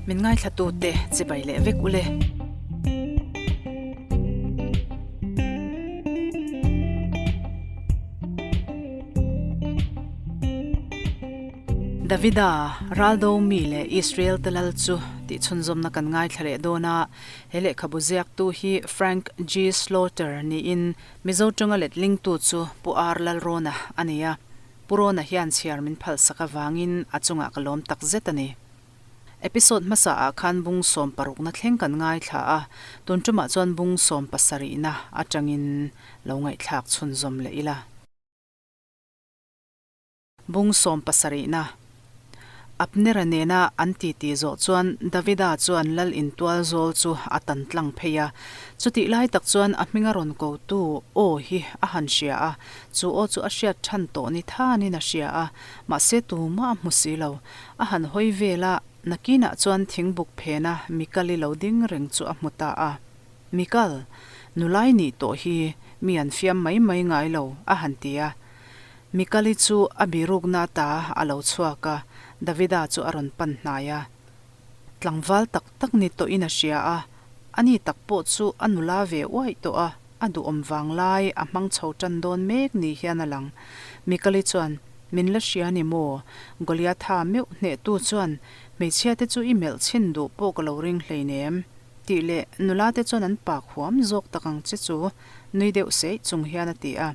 Min ngaithlatute chibai leh vek ule. Davida, Raldo mi leh Israel te lal chu tih chhunzawmna kan ngaithla leh dawn a. He lehkhabu ziaktu hi Frank G. Slaughter niin Mizo tawnga letlingtu chu Pu R. Lalrawna a ni a. Pu Rawna hian chhiar min phalsak avangin a chungah ka lawm tak zet a ni. Episode hmasa ah khan bung 16na thleng kan ngaithla a, tun tumah chuan bung 17na atangin lo ngaihthlak chhunzawm leh ila. Bung 17na. Abnera nena an titi zawh chuan Davida chuan lal intual zawl chu a tan tlang phei a. Chutih lai tak chuan a hminga rawn kotu aw hi a han hria a, chu aw chu a hriat than tawh ni thanin a hria a, mahse tumah a hmu si lo. A han hawi vel a, nakinah chuan thingbuk phena Mikali lo ding reng chu a hmu ta a. Mikal, nulai nih tawh hi mi an fiam mai mai ngai lo, a han ti a. Mikali chu a birukna ata a lo chhuak a, Davida chu a rawn pan hnai a. Tlangval tak tak ni tawhin a hria a, ani tak pawh chu a nula ve uaih tawh a, a duhawm vang lai a hmang chho tan dawn mek ni hian a lang. Mikali chuan, Min la hria ni maw? Goliatha meuh hnehtu chuan, Hmeichhia te chu i melh chhin duh pawh ka lo ring hleinem. Tih leh nula te chuan an pak huam zawk tak ang che chu, nui deuh seih chung hian a ti a.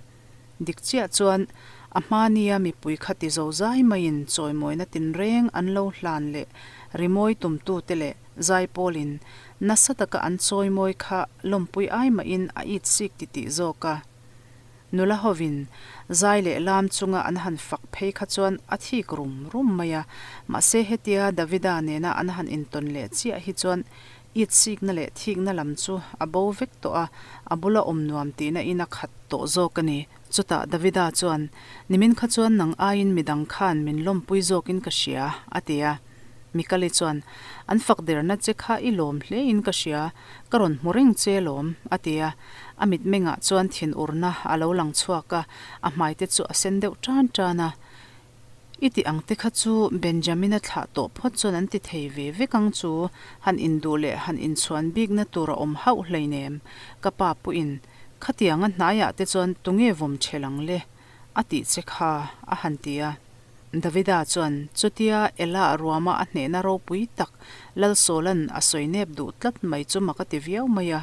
Dik chiah chuan a hmania mipui kha ti zo zai maiin chawimawina tinreng an lo hlan leh rimawi tumtute leh zaipawlin nasa taka an chawimawi kha lawmpui ai mahin a it sik titih zawk a. Nula hovin zai leh lam chunga an han fak phei kha chuan a thik rum rum mai a, mahse hetia Davida nena an han intawn leh chiah hi chuan It sikna leh thikna lam chu a bo vek tawh a, a bula awm nuam tihna in a khat tawh zawk a ni. Chutah Davida chuan, Nimin kha chuan nang aiin midang khan min lawmpui zawkin ka hria, a ti a. Mikali chuan, An fak derna che kha i lawm hle in ka hria, ka rawn hmu reng che lawm, a ti a. A mitmengah chuan thinurna a lo lang chhuak a, a hmaite chu a sen deuh tan tan a. I ti ang te kha chu Benjamin-a thlah tawh phawt chuan an ti thei ve vek ang chu, han induh leh han inchhuan bikna tur a awm hauh hleinem, ka pa puiin khatianga hnaiah te chuan tunge vawm chhel ang le? a tih che kha a han ti a. Davida chuan chutia Elah ruama a hnehna ropui tak Lalsawla'n a sawi nep duh tlat mai chu mak a ti viau mai a,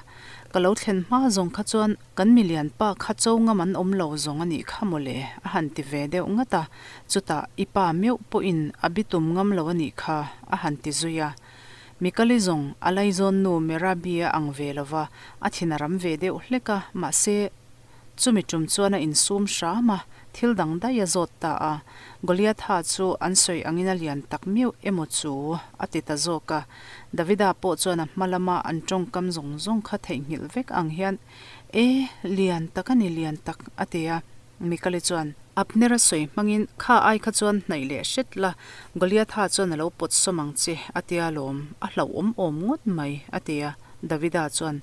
ka lo thlen hma zawng kha chuan Kan milian pa kha cho ngam an awm lo zawng a nih kha mawle, a han ti ve deuh ngat a, chutah i pa meuh pawhin a bitum ngam lo a nih kha, a han ti zui a. Mikali zawng a laizawn nu Merabi a ang ve lo va, a thin a ram ve deuh hlek a, mahse, chumi tum chuan a insum hram a, thil dang daih a zawt ta a. Goliatha chu an sawi angin a lian tak meuh emaw chu a ti ta zawk a. Davida pawh chuan a hma lama an tawngkam zawng zawng kha theihnghilh vek ang hian E, lian tak a ni, lian tak, a ti a. Mikali chuan, Abner-a sawi hmangin kha ai kha chuan hnaih leh hret la, Goliatha chuan a lo pawt sawm ang che, a ti a lawm, a hlauhawm awm ngawt mai, a ti a. Davida chuan,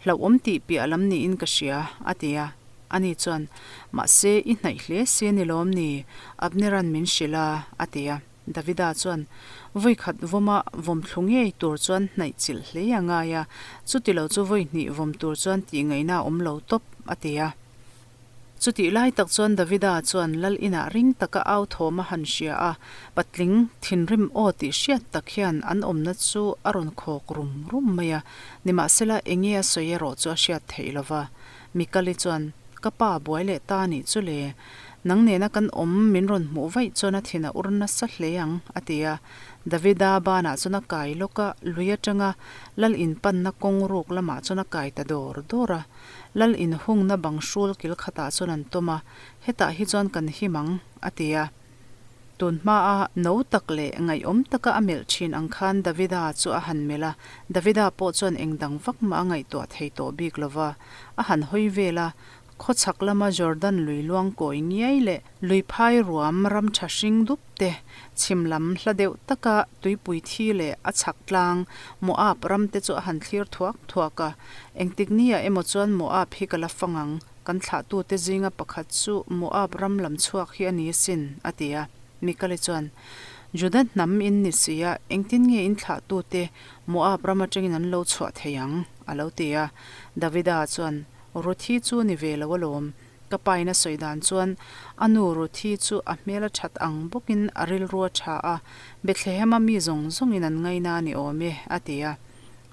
Hlauhawm tih piah lam niin ka hria, a ti a. Ani chuan, Mahse, i hnaih hle si a ni lawm ni, Abner-a'n min hrilh a, a ti a. Davida chuan, Vawi khat vawma vawm thlu ngei tur chuan hnaih chilh hle a ngai a, chuti lo chu vawi hnih vawm tur chuan tih ngaihna a awm lo tawp, a ti a. Chutih lai tak chuan Davida chuan lal inah ring taka au thawm a han hria a, patling thinrim aw tih hriat tak hian an awmna chu a rawn khawk rum rum mai a, nimahsela enge a sawi erawh chu a hriat theih lo va. Mikali chuan, Ka pa buai leh ta nih chu le. Nang nena kan awm min rawn hmuh vaih chuan a thin a ur nasa hle ang, a ti a. Davida banah chuan a kai lawk a, lui atanga Lal in panna kawng ruk lamah chuan a kai ta dawr dawr a. Lal in hungna bang hrul kil khatah chuan an tawm a, Hetah hi chuan kan him ang, a ti a. Tun hmaa no tak leh ngaihawm taka a melh thin ang khan Davida chu a han melh a, Davida pawh chuan eng dang vak mah a ngaihtuah thei tawh bik lo va. A han hawi vel a, khawchhak lama Jordan lui luang kawi ngiai leh lui phai ruam ram tha hring dup te, chhim lam hla deuh taka tuipui thi leh a chhak tlang Moab ram te chu a han thlir thuak thuak a. Engtik nia emaw chuan Moab hi ka la fang ang. Kan thlahtute zinga pakhat chu Moab ram lam chhuak hi a ni sin, a ti a. Mikali chuan, Juda hnam in ni si a, engtin nge in thlahtute Moab ram atangin an lo chhuah thei ang? a lo ti a. Davida chuan, Ruthi chu ni ve lo alawm. Ka pain a sawi dan chuan a nu Ruthi chu a hmel a that ang bawkin a rilru a tha a, Bethlehem-a mi zawng zawngin an ngaina a ni awm e, a ti a.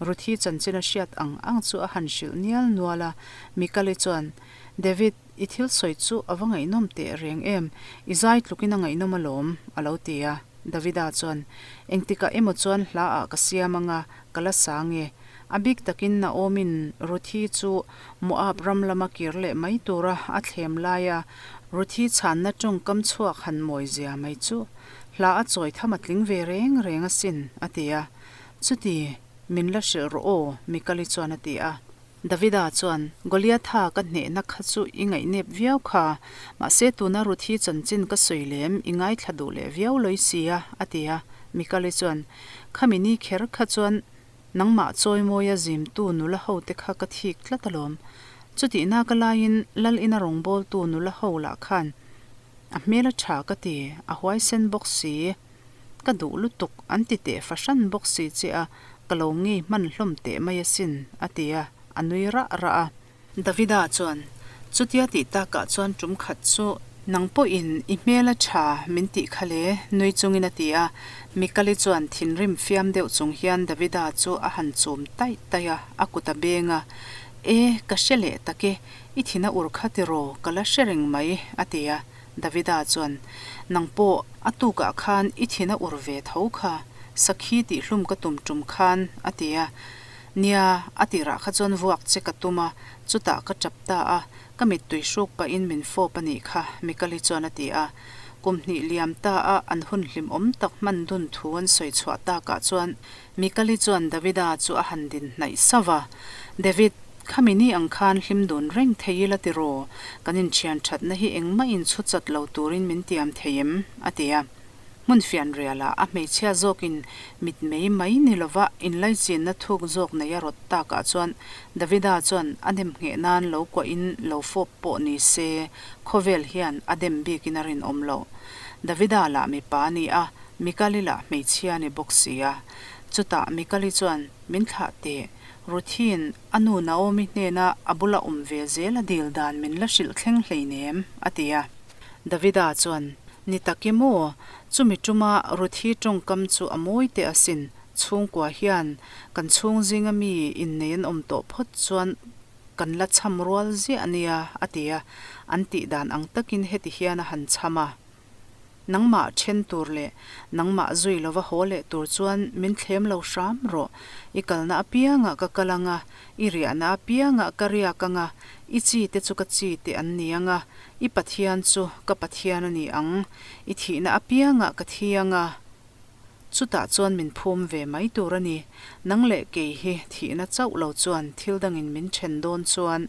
Ruthi chanchin a hriat ang ang chu a han hrilh nial nual a. Mikali chuan, David, i thil sawi chu a va ngaihnawm teh reng em? I zai tlukin a ngaihnawm alawm, a lo ti a. Davida chuan, Engtikah emaw chuan hla ah ka siam anga, ka la sang e. A bik takin Naomi'n Ruthi chu Moab ram lama kir leh mai tura a thlem laia Ruthi chhanna tawngkam chhuak han mawi zia mai chu hla a chawi tham a tling ve reng reng asin, a ti a. Chuti, min la hrilh rawh aw, Mikali chuan a ti a. Davida chuan, Goliatha ka hnehna kha chu i ngaihnep viau kha, mahse tuna Ruthi chanchin ka sawi lem i ngaithla duh leh viau lawi si a, a ti a. Mikali chuan, Khami ni kher kha chuan nangmah chawimawia zimtu nula ho te kha ka thik tlat alawm. Chutihna ka laiin Lal ina rawngbawltu nula ho lah khan a hmel a tha ka ti, a huaisen bawk si. Ka duh lutuk, an ti teh fahran bawk si che a, ka lo ngei hman hlawm teh mai asin, a ti a, a nui rah rah a. Davida chuan, Chutia tih takah chuan tum khat chu nang pawhin i hmel a tha min tih kha le, nui chungin a ti a. Mikali chuan thinrim fiam deuh chung hian Davida chu a han chum taih taih a, a kut a beng a, E, ka hre leh tak e, i thin a ur kha tiraw, ka la hre reng mai, a ti a. Davida chuan, Nang pawh a tukah khan i thin a ur ve tho kha, sakhi tihhlum ka tum tum khan, a ti a. Nia, a tirah kha chuan vuak che ka tum a, chutah ka tap ta a, ka mittui hruk pahin min fawp a nih kha, Mikali chuan a ti a. Kum hnih liam ta a an hun hlimawm tak hman dun thu an sawi chhuah takah chuan Mikali chuan Davida chu a han din hnaih sauh va, David, Khami ni ang khan hlim dun reng thei ila tiraw? Kan inthian thatna hi engmah in chhu chat lo turin min tiam thei em? a ti a. Hmun fianrialah a hmeichhia zawkin mitmei mai ni lova inlaichinna thuk zawk nei a rawt takah chuan Davida chuan a nem ngheh nan lo kuahin lo fawp pawh ni se khawvel hian a dem bikin a rinawm lo. Davida lah mipa a ni a, Mikali lah hmeichhia a ni bawk si a. Chutah Mikali chuan min thlah teh. Ruthi'n a nu Naomi hnena a bula awm ve zel a dil dan min la hrilh thleng hleinem, a ti a. Davida chuan, Ni tak e maw? Chumi tuma Ruthi tawngkam chu a mawi teh asin. Chhungkua hian kan chhung zinga mi innei an awm tawh phawt chuan kan la cham rual ziah a nia, a ti a. An tih dan ang takin heti hian a han cham a. Nangmah then tur leh nangmah zui lova haw leh tur chuan min thlem lo hram rawh. I kalna apiangah ka kal ang a, i riahna apiangah ka riak ang a, i chi te chu ka chi te an ni ang a, i Pathian chu ka Pathian a ni ang, i thihna apiangah ka thi ang a, chutah chuan min phum ve mai tur a ni. Nang leh kei hi thihna chauh lo chuan thil dangin min then dawn chuan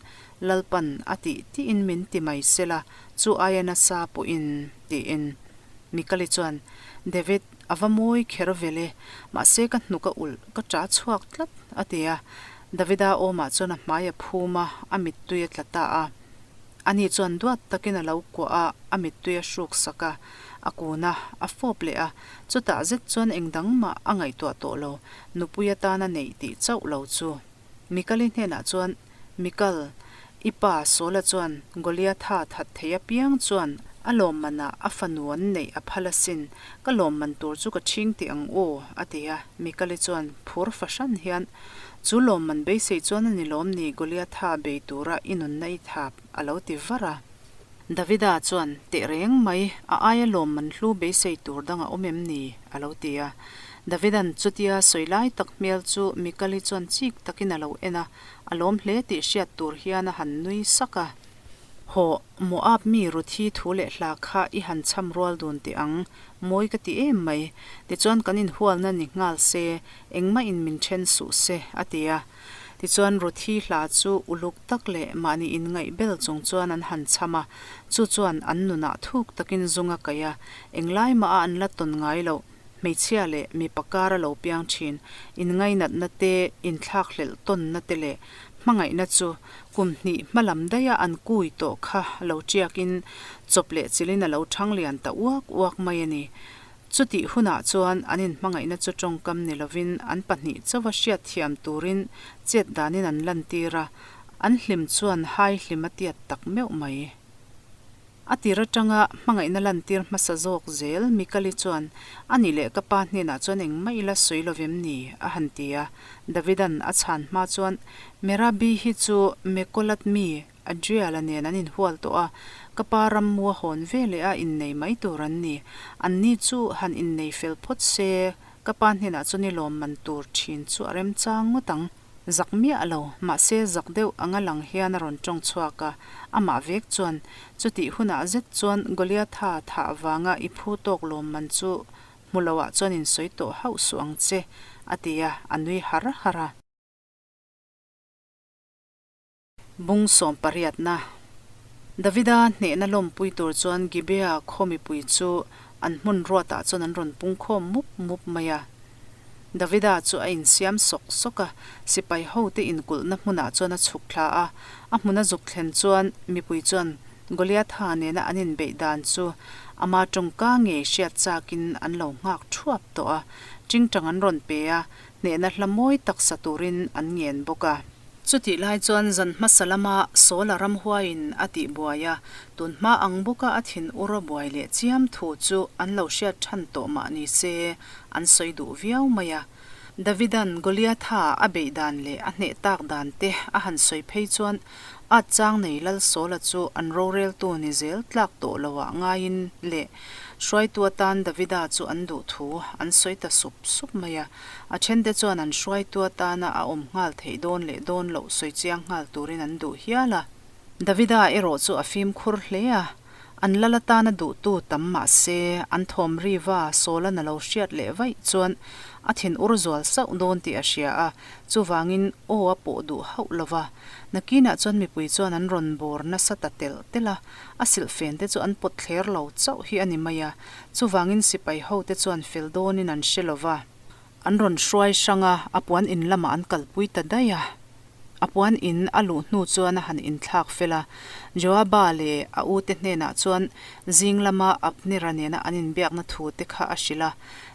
Lalpan a tih tiin min ti mai sela, chu aia nasa pawhin, tiin. Mikali chuan, David, a va mawi kher vel e, mahse ka hnuk a ulh, ka ṭah chhuak tlat, a ti a. Davida awmah chuan a hmai a phum a, a mittui a tla ta a. Ani chuan duat takin a lo kuah a, a mittui a hruk sak a, a kun a, a fawp leh a. Chutah zet chuan engdang mah a ngaihtuah tawh lo, nupui atana neih tih chauh lo chu. Mikali hnenah chuan, Mikal, i pa Saula chuan Goliatha that thei apiang chuan a lawmmanah a fanu an neih a phal asin, ka lawmman tur chu ka chhing teh ang u, a ti a. Mikali chuan phur fahran hian, Chu lawmman beisei chuan a ni lawm ni Goliatha bei tura i nunna i thap, a lo ti var a. Davida chuan, Teh reng mai, a aia lawmman hlu beisei tur dang a awm em ni? a lo ti a. Davida'n chutia sawi lai tak hmel chu Mikali chuan chik takin a lo en a, a lawm hle tih hriat tur hian a han nui sak a. Hawh, Moab mi Ruthi thu leh hla kha i han cham rual dun teh ang, mawi ka ti em mai. Tichuan kan inhualna ni nghal se, engmah in min then suh se, a ti a. Tichuan Ruthi hla chu uluk tak leh mahni inngaih bel chung chuan an han cham a, chu chuan an nunah thuk takin zung a kaih a, englai mah a an la tawn ngai loh, hmeichhia leh mipa kar a lo piang thin, inngainatna te, inthlakhlelh tawnna te leh hmangaihna chu kum hnih hma lam daiha an kui tawh kha lo tiakin chawp leh chilhin a lo thang lian ta uak uak mai a ni. Chutih hunah chuan an inhmangaihna chu tawngkam ni lovin an pahnih chauha hriatthiam turin chet danin an lantir a, an hlim chuan hai hlim a tiat tak meuh mai. A tir atanga hmangaihna lantir hmasa zawk zel Mikali chuan, A nih leh ka pa hnenah chuan engmah ila sawi lo vem ni? a han ti a. Davidan a chhan hma chuan, Merabi hi chu Mekolat mi Adriala nen an inhual tawh a, ka pa rammu a hawn ve leh a innei mai tur an ni. Anni chu han innei fel phawt se, ka pa hnenah chuan i lawmman tur thin chu a remchang ngawt ang. Zak miah lo, mahse zak deuh anga lang hian a rawn tawng chhuak a, amah vek chuan, Chutih hunah zet chuan Goliatha thah vanga i phu tawk lawmman chu hmu loah chuan insawi tawh hauh suh ang che, a ti a, a nui har har a. Bung sawm pariatna. Davida hnehna lawmpui tur chuan Gibea khaw mipui chu an hmun ruatah chuan an rawn pung khawm mup mup mai a. Davida chu a insiam sawk sawk a, sipai hote inkulhna hmunah chuan a chhuk thla a. A hmun a zuk thlen chuan mipui chuan Goliatha nena an inbeih dan chu ama tawngka ngei hriat chakin an lo nghak thuap tawh a. Tingtang an rawn pe a, hnehna hla mawi tak sa turin an ngen bawk a. Chutih lai chuan zan hmasa lama Sawla ramhuaiin a tih buai a, tun hma ang bawka a thin ur a buai leh chiam thu chu an lo hriat than tawh mah ni se, an sawi duh viau mai a. Davidan Goliatha a beih dan leh a hneh tak dan te a han sawi phei chuan at chang nei Lal Sawla chu an roreltu ni zel tlak tawh loah ngaiin leh hruaitu atan Davida chu an duh thu an sawi ta sup sup mai a. A thente chuan an hruaitu atana a awm nghal theih dawn leh dawn loh sawi chiang nghal turin an duh hial a. Davida erawh chu a fimkhur hle a, an lal atana duhtu tam mah se, an thawm riva Sawlan a lo hriat leh vaih chuan a thin ur zual sauh dawn tih a hria a, chuvangin aw a pawh duh hauh lo va. Nakinah chuan mipui chuan an rawn bawr nasa ta telh telh a, a silhfen te chu an pawt thler lo chauh hi a ni mai a, Chuvangin sipai hote chuan fel dawnin an hre lo va, an rawn hruai hrang a, a puan in lamah an kalpui ta daih a. A puan in a luh hnu chuan a han inthlak fel a, Joaba leh a ute hnenah chuan zing lama Abnera nena an inbiakna thu te kha a hrilh a,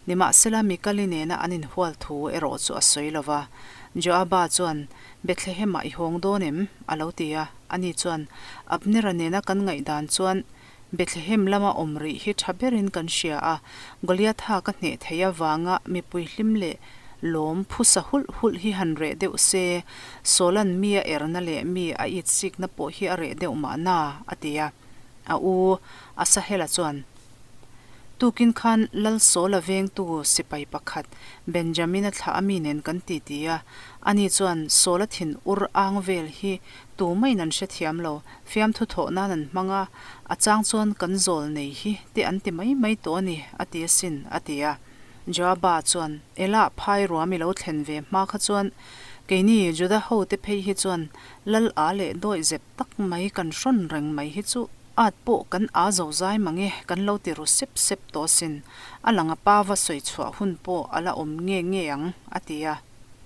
nimahsela Mikali nena an inhual thu erawh chu a sawi lo va. Joaba chuan, Bethlehem-ah i hawng dawn em? a lo ti a, ani chuan, Abnera nena kan ngaihdan chuan Bethlehem lama awm rih hi tha berin kan hria a, Goliatha ka hneh theih avanga mipui hlim leh lawm phusa hulh hulh hi han reh deuh se, Sawlan mi a erna leh mi a itsikna pawh hi a reh deuh mahna, a ti a. A u Asahela chuan, Tukin khan Lal Sawla vengtu sipai pakhat Benjamina thlah a mi nen kan titi a, ani chuan Sawla thin ur ang vel hi Tumaiin an hrethiam lo, fiamthu thawh nan an hmang a, a chang chuan kan zawl nei hi te an ti mai mai tawh a ni, a ti asin, a ti a. Joaba chuan, Elah phai ruam i lo thlen ve hma kha chuan keini Juda hote phei hi chuan lal a leh dawih zep tak mai kan hrawn reng mai hi chu at pawh kan a zo zai mang e kan lo ti ru sep sep tawh asin, a lang a pa va sawi chhuah hun pawh a la awm nge nge ang, a ti a.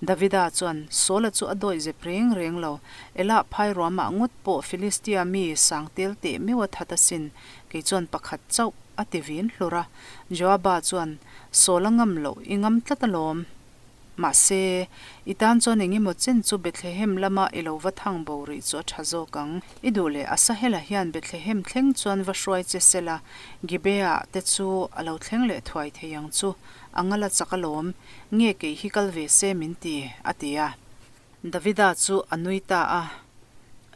Davida chuan, Saula chu a dawih zep reng reng lo. Elah phai ruamah ngawt pawh Filistia mi sang tel teh meuh a that asin, kei chuan pakhat chauh, a ti vin hlur a. Joaba chuan, Saula ngam loh, i ngam tlat alawm. Mahse, i tan chuan eng emaw chen chu Bethlehem lama i lo va thang bo rih chu a tha zawk ang. I duh leh Asahela hian Bethlehem thleng chuan va hruai che sela, Gibeah te chu a lo thleng leh thuai thei ang chu, a ngala chak alawm. Nge kei hi kal ve se min ti? a ti a. Davida chu a nui ta a.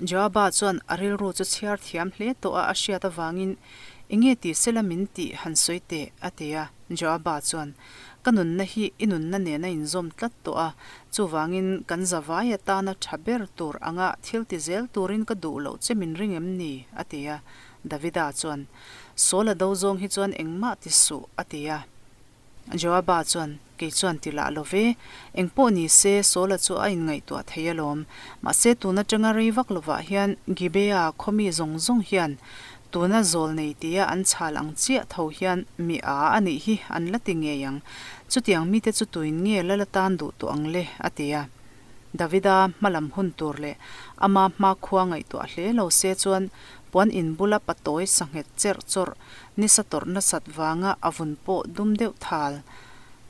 Joaba chuan a rilru chu chhiar thiam hle tawh a a hriat avangin, Enge ti sela min tih han sawi teh? a ti a. Joaba chuan, Ka nunna hi i nunna nen a inzawm tlat tawh a, chuvangin kan zavai atana tha ber tur anga thil ti zel turin ka duh loh che min ring em ni? a ti a. Davida chuan, Saul a do zawng hi chuan engmah ti suh, a ti a. Joaba chuan, Kei chuan ti lah lo ve. Eng pawh ni se, Saula chu a inngaihtuah thei alawm. Mahse, tun atanga rei vak lovah hian Gibea khaw mi zawng zawng hian tuna zawl nei tia an chhal ang chiah tho hian mi a a nih hi an la ti ngei ang. Chutiang mite chu tuin nge lal atan duh tawh ang le? a ti a. Davida hmalam hun tur leh ama hmakhua ngaihtuah hle lo se chuan. Puan in bula patawi sanghet cherh chawrh, nisa tawrh nasat vanga a vun pawh dum deuh thal,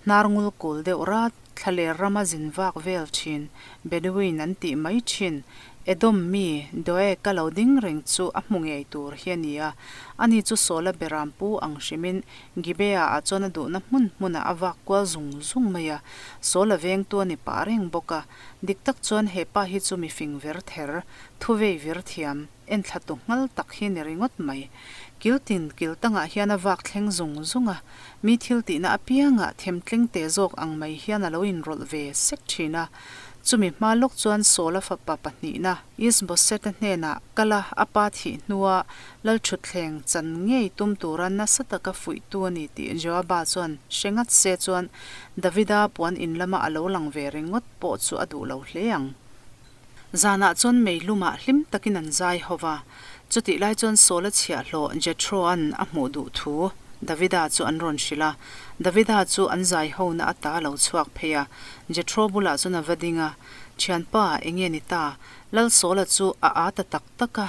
hnar ngul kul deuh rat, thlaler rama zin vak vel thin, Bedouin an tih mai thin, Edom mi Doeg-a lo ding reng chu a hmu ngei tur hi a ni a. Ani chu Saula beram pu ang hrimin Gibeah-ah chuan a duhna hmun hmunah a vak kual zung zung mai a, Saula vengtu a ni pah reng bawk a. Dik tak chuan he pa hi chu mi fing ver ther, thu vei vir thiam, enthlatu nghal tak hi ni ringawt mai. Kil tin kil tangah hian a vak thleng zung zung a, mi thil tihna apiangah themtling teh zawk ang mai hian a lo inrawlh ve sek thin a. Chumi hma lawk chuan Saula fapa pahnihna Isboset-a hnenah kal a, a pa thih hnua Lalthutthleng chan ngei tum tura nasa taka fuihtu a ni tih Joaba chuan hre ngat se chuan Davida puan in lama a lo lang ve ringawt pawh chu a duh lo hle ang. Zanah chuan mei lumah hlim takin an zai ho va, chutih lai chuan Saula chhiahhlawh Jethro-a'n a hmuh duh thu Davida chu an rawn hrilh a. Davida chu an zai hona ata a lo chhuak phei a, Jethro bulah chuan a va ding a, Thianpa, enge ni ta? Lal Saula chu a â ta tak tak a,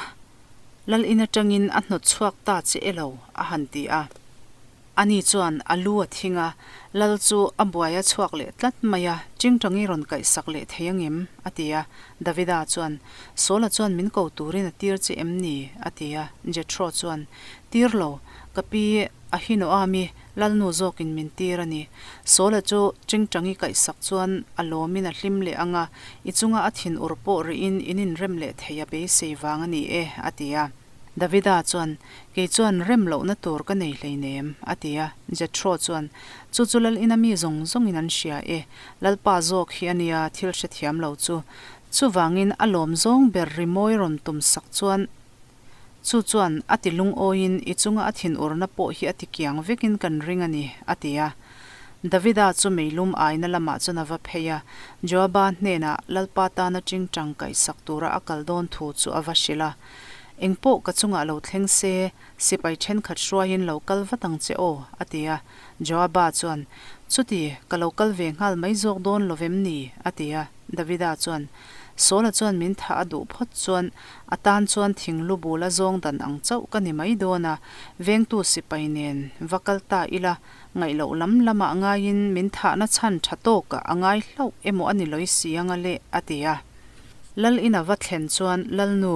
Lal in atangin a hnawt chhuak ta che elo? a han ti a. Ani chuan a lu a thing a, Lal chu a buai a chhuak leh tlat mai a, Tingtangi rawn kaihsak leh thei angem? a ti a. Davida chuan, Saula chuan min ko turin a tir che em ni? a ti a. Jethro chuan, Tir lo, ka pi Ahinoami Lalnu zawkin min tir a ni. Saula chu Tingtangi kaihsak chuan a lawmin a hlim leh ang a, i chunga a thinur pawh rihin in inrem leh thei a beisei vang a ni e, a ti a. Davida chuan, Kei chuan rem lohna tur ka nei hleinem, a ti a. Jethro chuan, Chu chu Lal ina mi zawng zawngin an hria e, Lalpa zawk hi a nia thil hrethiam lo chu. Chuvangin a lawm zawng ber rimawi rawn tumsak chuan Chu chuan a ti lungawiin i chunga a thinurna pawh hi a ti kiang vekin kan ring a ni, a ti a. Davida chu meilum aina lamah chuan a va phei a, Joaba hnenah Lalpa tana tingtang kaihsak tura a kal dawn thu chu a va hrilh a. Engpawh ka chungah lo thleng se, sipai thenkhat hruaiin lo kal vat ang che aw, a ti a. Joaba chuan, Chuti, ka lo kal ve nghal mai zawk dawn lo vem ni? a ti a. Davida chuan, Saula chuan min thah a duh phawt chuan a tan chuan thing lu bul a zawng dan ang chauh ka ni mai dawn a, vengtu sipai nen va kal ta ila, ngaih loh lam lamah ngaiin min thahna chhan tha tawkah a ngai hlauh emaw a ni lawi si anga le, a ti a. Lal ina va thlen chuan Lalnu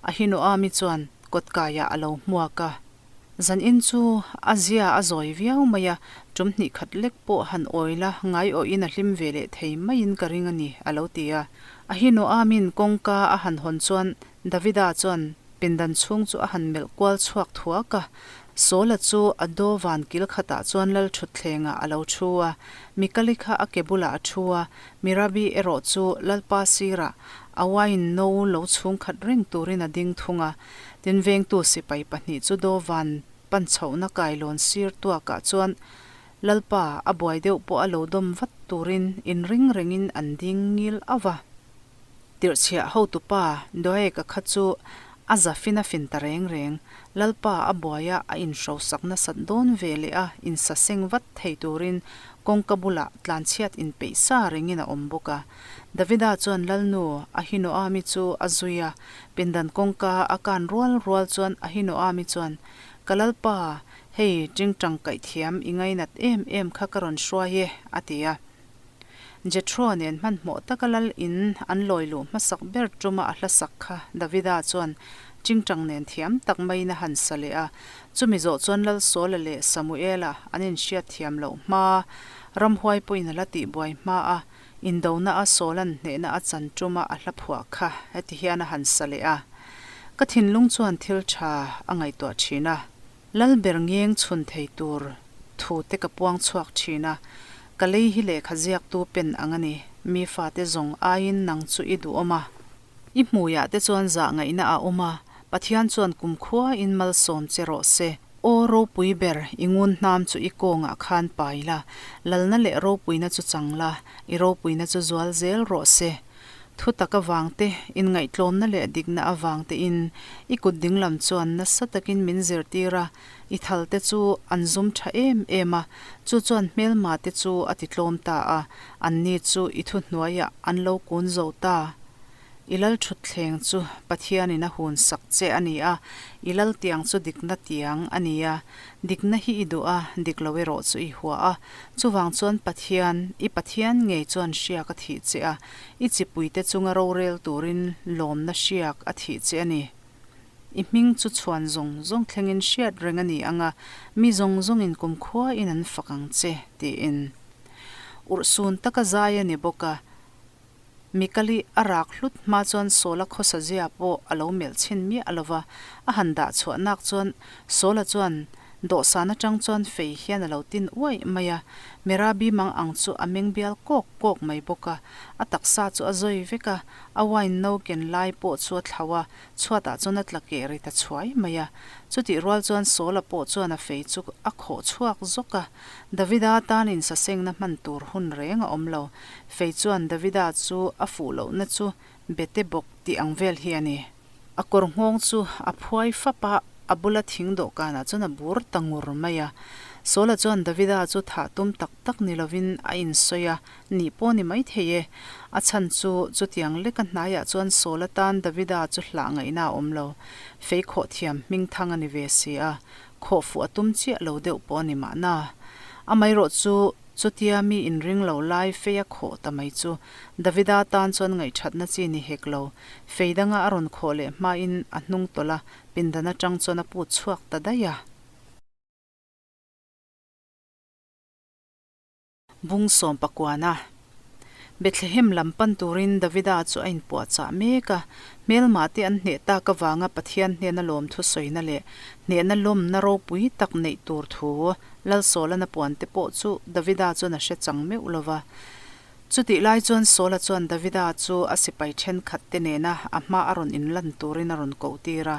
Ahinoami chuan kawtkaiah a lo hmuak a. Zan in chu a zia a zawi viau mai a, tum hnih khat lek pawh han awi la, ngai awhin a hlim ve leh thei maiin ka ring a ni, a lo ti a. Ahinoamin kawngka a han hawn chuan Davida chuan pindan chhung chu a han melh kual chhuak thuak a. Saula chu a daw van kil khatah chuan lal thutthlengah a lo thu a, Mikali kha a ke bulah a thu a, Mirabi erawh chu Lalpa sirah a wine no lo chhung khat reng turin a ding thung a. Tin, vengtu sipai pahnih chu dawvan pan chhohna kailawn sir tuakah chuan Lalpa a buai deuh pawh a lo dawm vat turin inring rengin an ding ngil auh va. Tirhchhiah hotupa Doeg-a kha chu a za fin a fin ta reng reng. Lalpa a buaia a inhrosak nasat dawn ve leh a insaseng vat thei turin kawngka bulah tlanchhiat inpeih sa rengin a awm bawk a. Davida chuan Lalnu Ahinoami chu a zui a, pindan kawngka a kan rual rual chuan Ahinoami chuan, Ka Lalpa, hei tingtang kaihthiam i ngainat em em kha ka rawn hruai e, a ti a. Jethro nen hmanhmawh taka Lal in an lawi luh hmasak ber tuma a hlasak kha Davida chuan tingtang nen thiam tak maiin a han sa leh a. Chumi zawh chuan Lal Saula leh Samuela an inhriat thiam loh hma, ramhuai pawhin a la tihbuai hma a, Indona a Sawlan hnehna a chan tuma a hla phuah kha heti hian a han sa leh a, Ka thinlung chuan thil tha a ngaihtuah thin a, Lal ber ngeng chhun thei tur thu te ka puang chhuak thin a, ka lei hi lehkha ziaktu pen ang a ni, mi fate zawng aiin nang chu i duhawm a. I hmuiah te chuan zah ngaihna a awm a, Pathian chuan kumkhuain malsawm che rawh se. Aw ropui ber, i ngun hnam chu i kawngah khan pai la, lalna leh ropuina chu chang la, i ropuina chu zual zel rawh se. Thu tak avang te, inngaihtlawmna leh dikna avang tein i kut dinglam chuan nasa takin min zirtir a, i thal te chu an zum tha em em a, chu chuan hmelma te chu a titlawm ta a, anni chu i thuhnuaiah an lo kun zo ta. I lal thutthleng chu Pathianin a hun sak che a ni a, i lal tiang chu dikna tiang a ni a. Dikna hi i duh a, dik lo erawh chu i hua a. Chuvang chuan Pathian, i Pathian ngei chuan hriak a thih che a, i chipuite chunga rorel turin lawmna hriak a thih che a ni. I hming chu chhuan zawng zawng thlengin hriat reng a ni ang a, mi zawng zawngin kumkhuain an fak ang che, tiin. Urhsun taka zai a ni bawk a. Mikali a rak hlut hma chuan Sawla khawsa zia pawh a lo melh chhin miah lo va, a han dah chhuah nak chuan Sawla chuan dawhsan atang chuan fei hian a lo tin uaih mai a, Merabi mang ang chu a meng bial kawk kawk mai bawk a, a taksa chu a zawi vek a, a wine no ken lai pawh chu a thlauh a, chhuatah chuan a tla keh ri ta chhuai mai a. Chutih rual chuan Sawla pawh chuan a fei chu a khawh chhuak zawk a, Davida tan insasengna hman tur hun reng a awm lo. Fei chuan Davida chu a fuh lohna chu bete bawk tih ang vel hi a ni. A kawr nghawng chu a phuai fap a, a bula thing dawhkanah chuan a bur ta ngur mai a. Sawla chuan Davida chu thah tum tak tak ni lovin a insawi a, nih pawh ni maithei e. A chhan chu chutiang leka hnaiah chuan Sawla tan Davida chu hlah ngaihna a awm lo. Fei khawh thiam hmingthang a ni ve si a, Khawh fuh a tum chiah lo deuh pawh a ni mahna. Amaherawh chu, chutia mi inring lo lai fei a khawh ta mai chu Davida tan chuan ngaihthatna chi ni hek lo. Fei danga a rawn khawh leh hmain a hnung tawlh a, pindan atang chuan a put chhuak ta daih a. Bung sawm pakuana. Bethlehem lam pan turin Davida chu a inpuahchah mek a, hmelmahte an hneh tak avanga Pathian hnena lawmthu sawina leh hnehna lawmna ropui tak neih tur thu Lalsawlana puante pawh chu Davida chuan a hre chang meuh lo va. Chutih lai chuan Sawla chuan Davida chu a sipai thenkhat te nena a hma a rawn inlan turin a rawn kohtir a.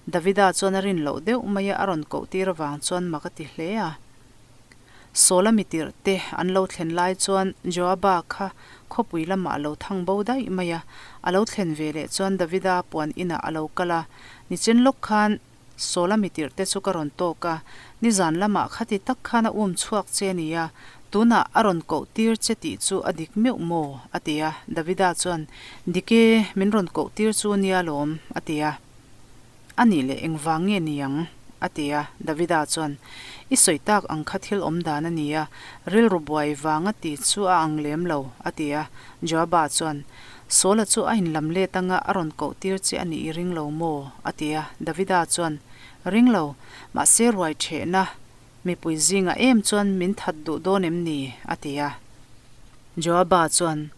Davida chuan a rin loh deuh maia a rawn kohtir avang chuan mak a ti hle a. Sawla mitirh te an lo thlen lai chuan Joaba kha khawpui lamah a lo thang bo daih mai a, a lo thlen ve leh chuan Davida puan inah a lo kal a, Nichin lawk khan Sawla mitirh te chu ka rawn tawk a, nizan lamah khati tak khan a um chhuak che a nia, tunah a rawn koh tir che tih chu a dik meuh maw? a ti a, Davida chuan, Dik e, min rawn koh tir chu nia lawm, a ti a. A nih leh engvang nge ni ang? a ti a, Davida chuan, I sawi tak ang kha thil awm dan a ni a, rilru buai vanga ti chu a ang lem lo, a ti a. Joaba chuan, Sawla chu a inlam let anga a rawn koh tir che a nih i ring lo maw? a ti a, Davida chuan, Ring lo, mahse ruai ṭhehna mipui zingah em chuan min that duh dawn em ni? a ti a. Joaba chuan,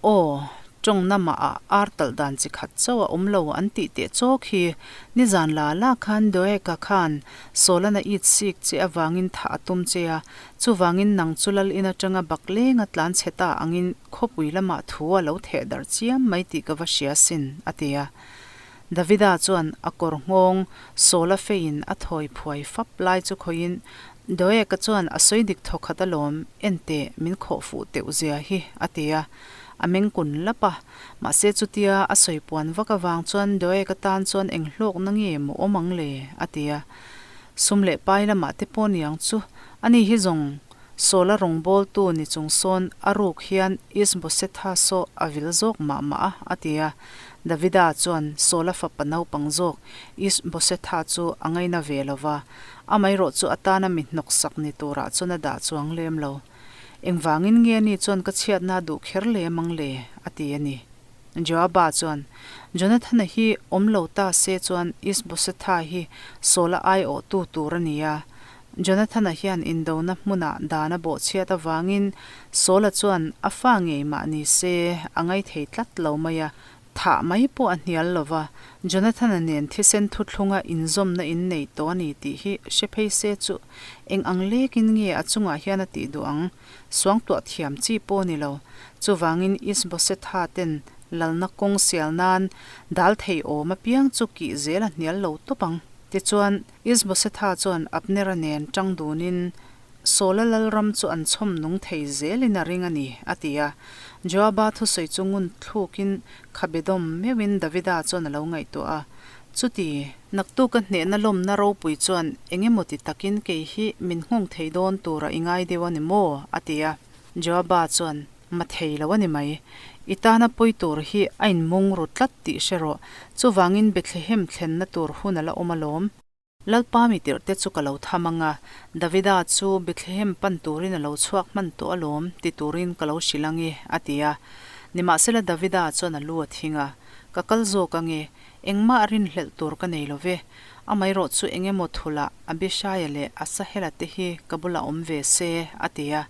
Aw, tawng namah ah ar talh dan chi khat chauh a awm lo an tih teh chawk hi. Nizan la la khan Doeka khan Sawlana it sik che avangin thah a tum che a, chuvangin nang chu lal in atanga bak lenga tlan chhe ta angin khawpui lamah thu a lo theh darh chiam mai tih ka va hria sin, a ti a. Davida chuan a kawr nghawng Sawla feiin a thawi phuai fap lai chu khawiin Doeka chuan a sawi dik thaw khat alawm, en teh, min khawh fuh teuh zia hi, a ti a. A meng kun lap a. Mahse chutia a sawi puan vak avang chuan Doeka tan chuan eng hlawkna nge maw awm ang le? a ti a. Sum leh pai lamah te pawh niang chu, ani hi zawng Sawla rawngbawltu ni chung sawn a ruk hian Isbosetha saw a vil zawk mah mah a, a ti a. Davida chuan Sawla fapa naupang zawk Isbosetha chu a ngaina ve lo va, amaherawh chu atana mi hnawksak ni turah chuan a dah chuang lem lo. Engvangin nge ani chuan ka chhiatna a duh kher lem ang le? a ti a ni. Joaba chuan, Jonathana hi awm lo ta se chuan Isbosetha hi Sawla aiawhtu tur a ni a, Jonathana hian indona hmunah dan a bawhchhiat avangin Saula chuan a fa ngei mah ni se a ngaithei tlat lo mai a, thah mai pawh a hnial lo va, Jonathana nen thisen thuthlunga inzawmna in nei tawh a ni tih hi hre phei se chu eng ang lekin nge a chungah hian a tih duh ang? Suangtuah thiam chi pawh a ni lo. Chuvangin Isbosetha ten lalna kawng sial nan dal thei awm apiang chu kih zel a hnial lo tawp ang. Tichuan, Isbosetha chuan Abnera nen tang dunin Sawla lalram chu an chhawm nung thei zelin a ring a ni, a ti a. Joaba thusawi chu ngun thlukin khabe dawm meuhin Davida chuan a lo ngaihtuah a. Chuti, naktuka hnehna lawmna ropui chuan eng emaw ti takin kei hi min nghawng thei dawn tura i ngai deuh a ni maw? a ti a. Joaba chuan, Ma thei lo a ni mai. I tana pawi tur hi a inmung ru tlat tih hre rawh. Chuvangin Bethlehem thlenna tur hun a la awm alawm. Lalpa mi tirhte chu ka lo tham ang a, Davida chu Bethlehem pan turin a lo chhuak hman tawh alawm ti turin ka lo hrilh ang e, a ti a. Nimahsela Davida chuan a lu a thing a, Ka kal zawk ang e, engmah rinhlelh tur ka nei lo ve. Amaherawh chu eng emaw thulah Abishaia leh Asahela te hi ka bulah awm ve se, a ti a.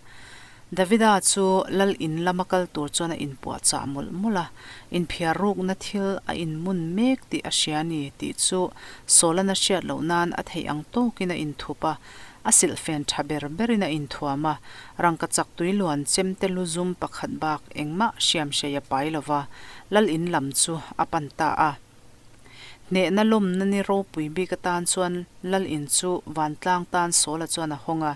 Davida chu lal in lama kal tur chuan a inpuahchah mawlh mawlh a, inphiar rukna thil a inmun mek tih a hria a ni tih chu Sawlana hriat loh nan a theih ang tawkin a inthup a, a silhfen tha ber berin a inthuam a, rangkachak tui luan chemte lu zum pakhat bak engmah hriamhrei a pai lova, lal in lam chu a pan ta a. Hnehna lawmna ni ropui bik atan chuan lal in chu vantlang tan Sawla chuan a hawng a.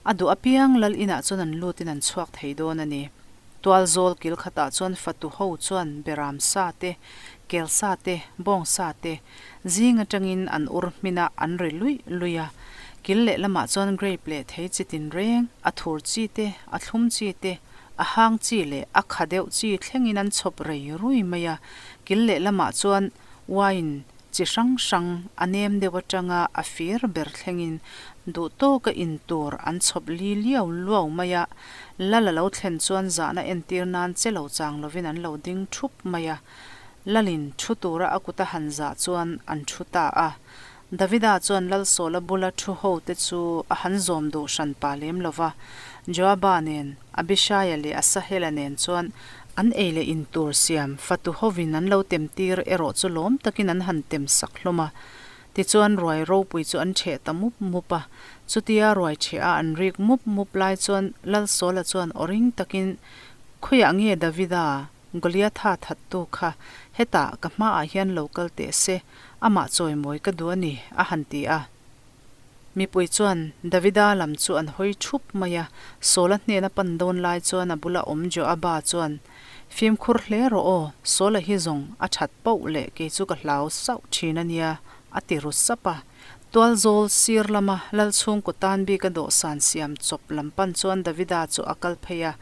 A duh apiang lal inah chuan an lutin an chhuak thei dawn a ni. Tualzawl kil khatah chuan fatu ho chuan beram sa te, kel sa te, bawng sa te zing atangin an ur hmin a, an ri luih luih a. Kil lehlamah chuan grape leh thei chi tinreng, a thur chi te, a thlum chi te, A hang chi leh a kha deuh chi thlengin an chhawp rei rui mai a, kil lehlamah chuan wine chi hrang hrang a nem deuh atanga a fir ber thlengin duh tawka in tur an chhawp li liau luau mai a, lal a lo thlen chuan zahna entir nan che lo chang lovin an lo ding thup mai a, lalin thu tura a kut a han zah chuan an thu ta a. Davida chuan Lalsawla bula thu hote chu a han zawm duh hran pa lem lo va, Joaba nen, Abishaia leh Asahela nen chuan an ei leh in tur siam fatu hovin an lo tem tir erawh chu lawm takin an han tem sak hlawm a. Tichuan ruai ropui chu an chheh ta mup mup a. Chutia ruai chheh a an rik mup mup lai chuan Lalsawla chuan aw ring takin, Khawiah nge Davida? Goliatha thattu kha hetah ka hmaah hian lo kal teh se, amah chawimawi ka duh a ni, a han ti a. Mipui chuan Davida lam chu an hawi thup mai a, Saula hnena pan dawn lai chuan a bula awm Joaba chuan, Fimkhur hle rawh aw, Saula hi zawng a that poh leh kei chu ka hlau sauh thin a nia, a ti ru sap a. Tualzawl sir lama lal chhungkaw tan bika dawhsan siam chawp lam pan chuan Davida chu a kal phei a,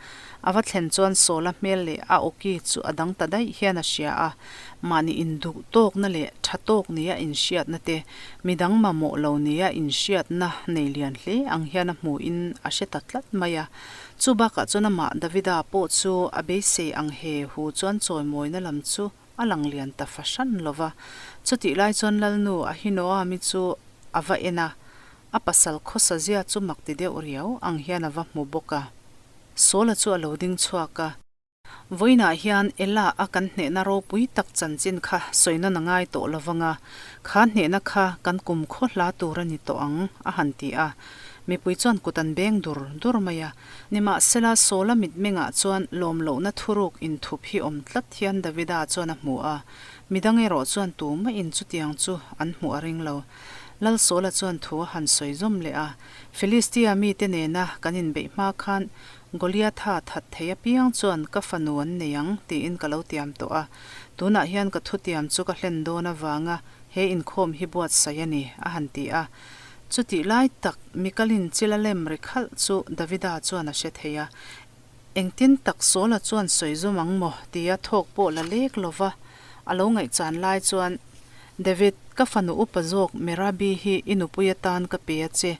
a va thlen chuan Sawla hmel leh a awki chu a dang ta daih hian a hria a, mahni induh tawkna leh tha tawk nia inhriatna te, midang mamawh lo nia inhriatna nei lian hle ang hian a hmuhin a hre ta tlat mai a. Chu bakah chuan amah Davida pawh chu a beisei ang he hu chuan chawimawina lam chu A lang lian ta fahran lo va. Chutih lai chuan Lalnu Ahinoami chu a va en a, a pasal khawsa zia chu mak ti deuh riau ang hian a va hmu bawk a. Sawla chu a lo ding chhuak a. Vawiinah hian Ela a kan hnehna ropui tak chanchin kha sawi nawn a ngai tawh lo vang a, kha hnehna kha kan kum khaw hla tur a ni tawh ang, a han ti a. Mipui chuan kut an beng dur dur mai a. Nimahsela, Saula mitmengah chuan lawmlohna thuruk inthup hi awm tlat hian Davida chuan a hmu a, midang erawh chuan tumahin chutiang chu an hmuh a ring lo. Lal Saula chuan thu a han sawi zawm leh a, Filistia mite nena kan inbeih hma khan Goliatha that thei apiang chuan ka fanu an nei ang tiin ka lo tiam tawh a, tunah hian ka thutiam chu ka hlen dawn avanga he inkhawm hi buatsaih a ni, a han ti a. Chutih lai tak Mikalin chil a lem ri khalh chu Davida chuan a hre thei a, Engtin tak Saula chuan sawi zawm ang maw? tia thawk pawh la lek lo va, a lo ngaihchan lai chuan, David, ka fanu upa zawk Merabi hi i nupui atan ka pe a che.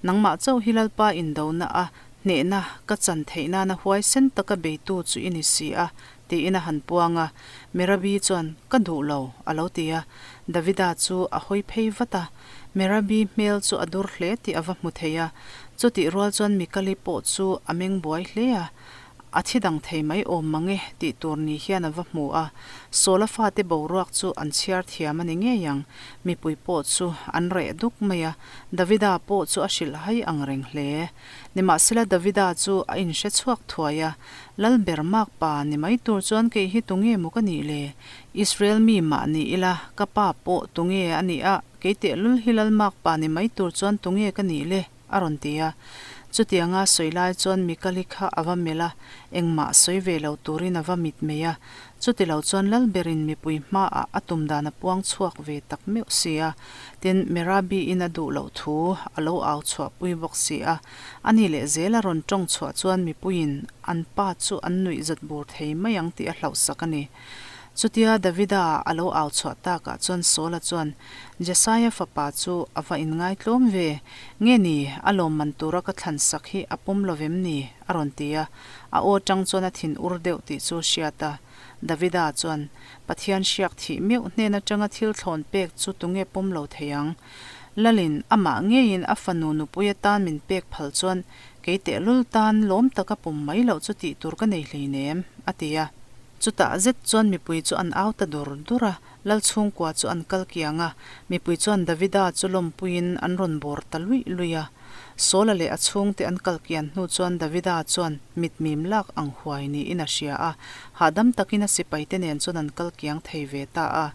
Nangmah chauh hi Lalpa indona a hnehna ka chan theih nana huaisen taka beitu chu i ni si a, tiin a han puang a. Merabi chuan, Ka duh lo, a lo ti a. Davida chu a hawi phei vat a. Merabi hmel chu a dur hle tih a va hmu thei a, chutih rual chuan Mikali pawh chu a meng buai hle a, a thi dang thei mai awm mang e tih tur ni hian a va hmu a, Sawla fate boruak chu an chhiar thiam a ni ngei ang, mipui pawh chu an reh duk mai a, Davida pawh chu a hrilh hai ang reng hle. Nimahsela Davida chu a inhre chhuak thuai a, Lalber makpa ni mai tur chuan kei hi tunge maw ka nih le? Israel mi mah ni ila, ka pa pawh tunge a nih a, kei tehlul hi Lalmakpa ni mai tur chuan tunge ka nih le? a rawn ti a. Chutianga sawi lai chuan Mikali kha a va melh a, engmah sawi ve lo turin a va mitmei a. Chutilo chuan Lalberin mipui hmaah a tum dan a puang chhuak ve tak meuh si a, tin Merabi-in a duh loh thu a lo au chhuahpui bawk si a. Ani leh zel a rawn tawng chhuah chuan mipuiin an pa chu an nuih zat bur thei mai ang tih a hlauhsak a ni. Chutia Davida a lo au chhuah takah chuan Saula chuan, Jesaia fapa chu a va inngaitlawm ve, nge ni, a lawmman tura ka thlan sak hi a pawm lo vem ni? a rawn ti a. A aw tang chuan a thin ur deuh tih chu hriat a. Davida chuan, Pathian hriak thih meuh hnen atanga thil thlawn pek chu tunge pawm lo thei ang? Lalin amah ngeiin a fanu nupui atan min pek phal chuan kei tehlul tan lawm taka pawm mai loh chu tih tur ka nei hleinem, a ti a. Chutah zet chuan mipui chu an au ta dur dur a, lal chhungkua chu an kal kiang a, mipui chuan Davida chu lawmpuiin an rawn bawr ta luih luih a. Saula leh a chhungte an kal kian hnu chuan Davida chuan mitmim lak ang huai niin a hria a, hahdam takin a sipaite nen chuan an kal kiang thei ve ta a.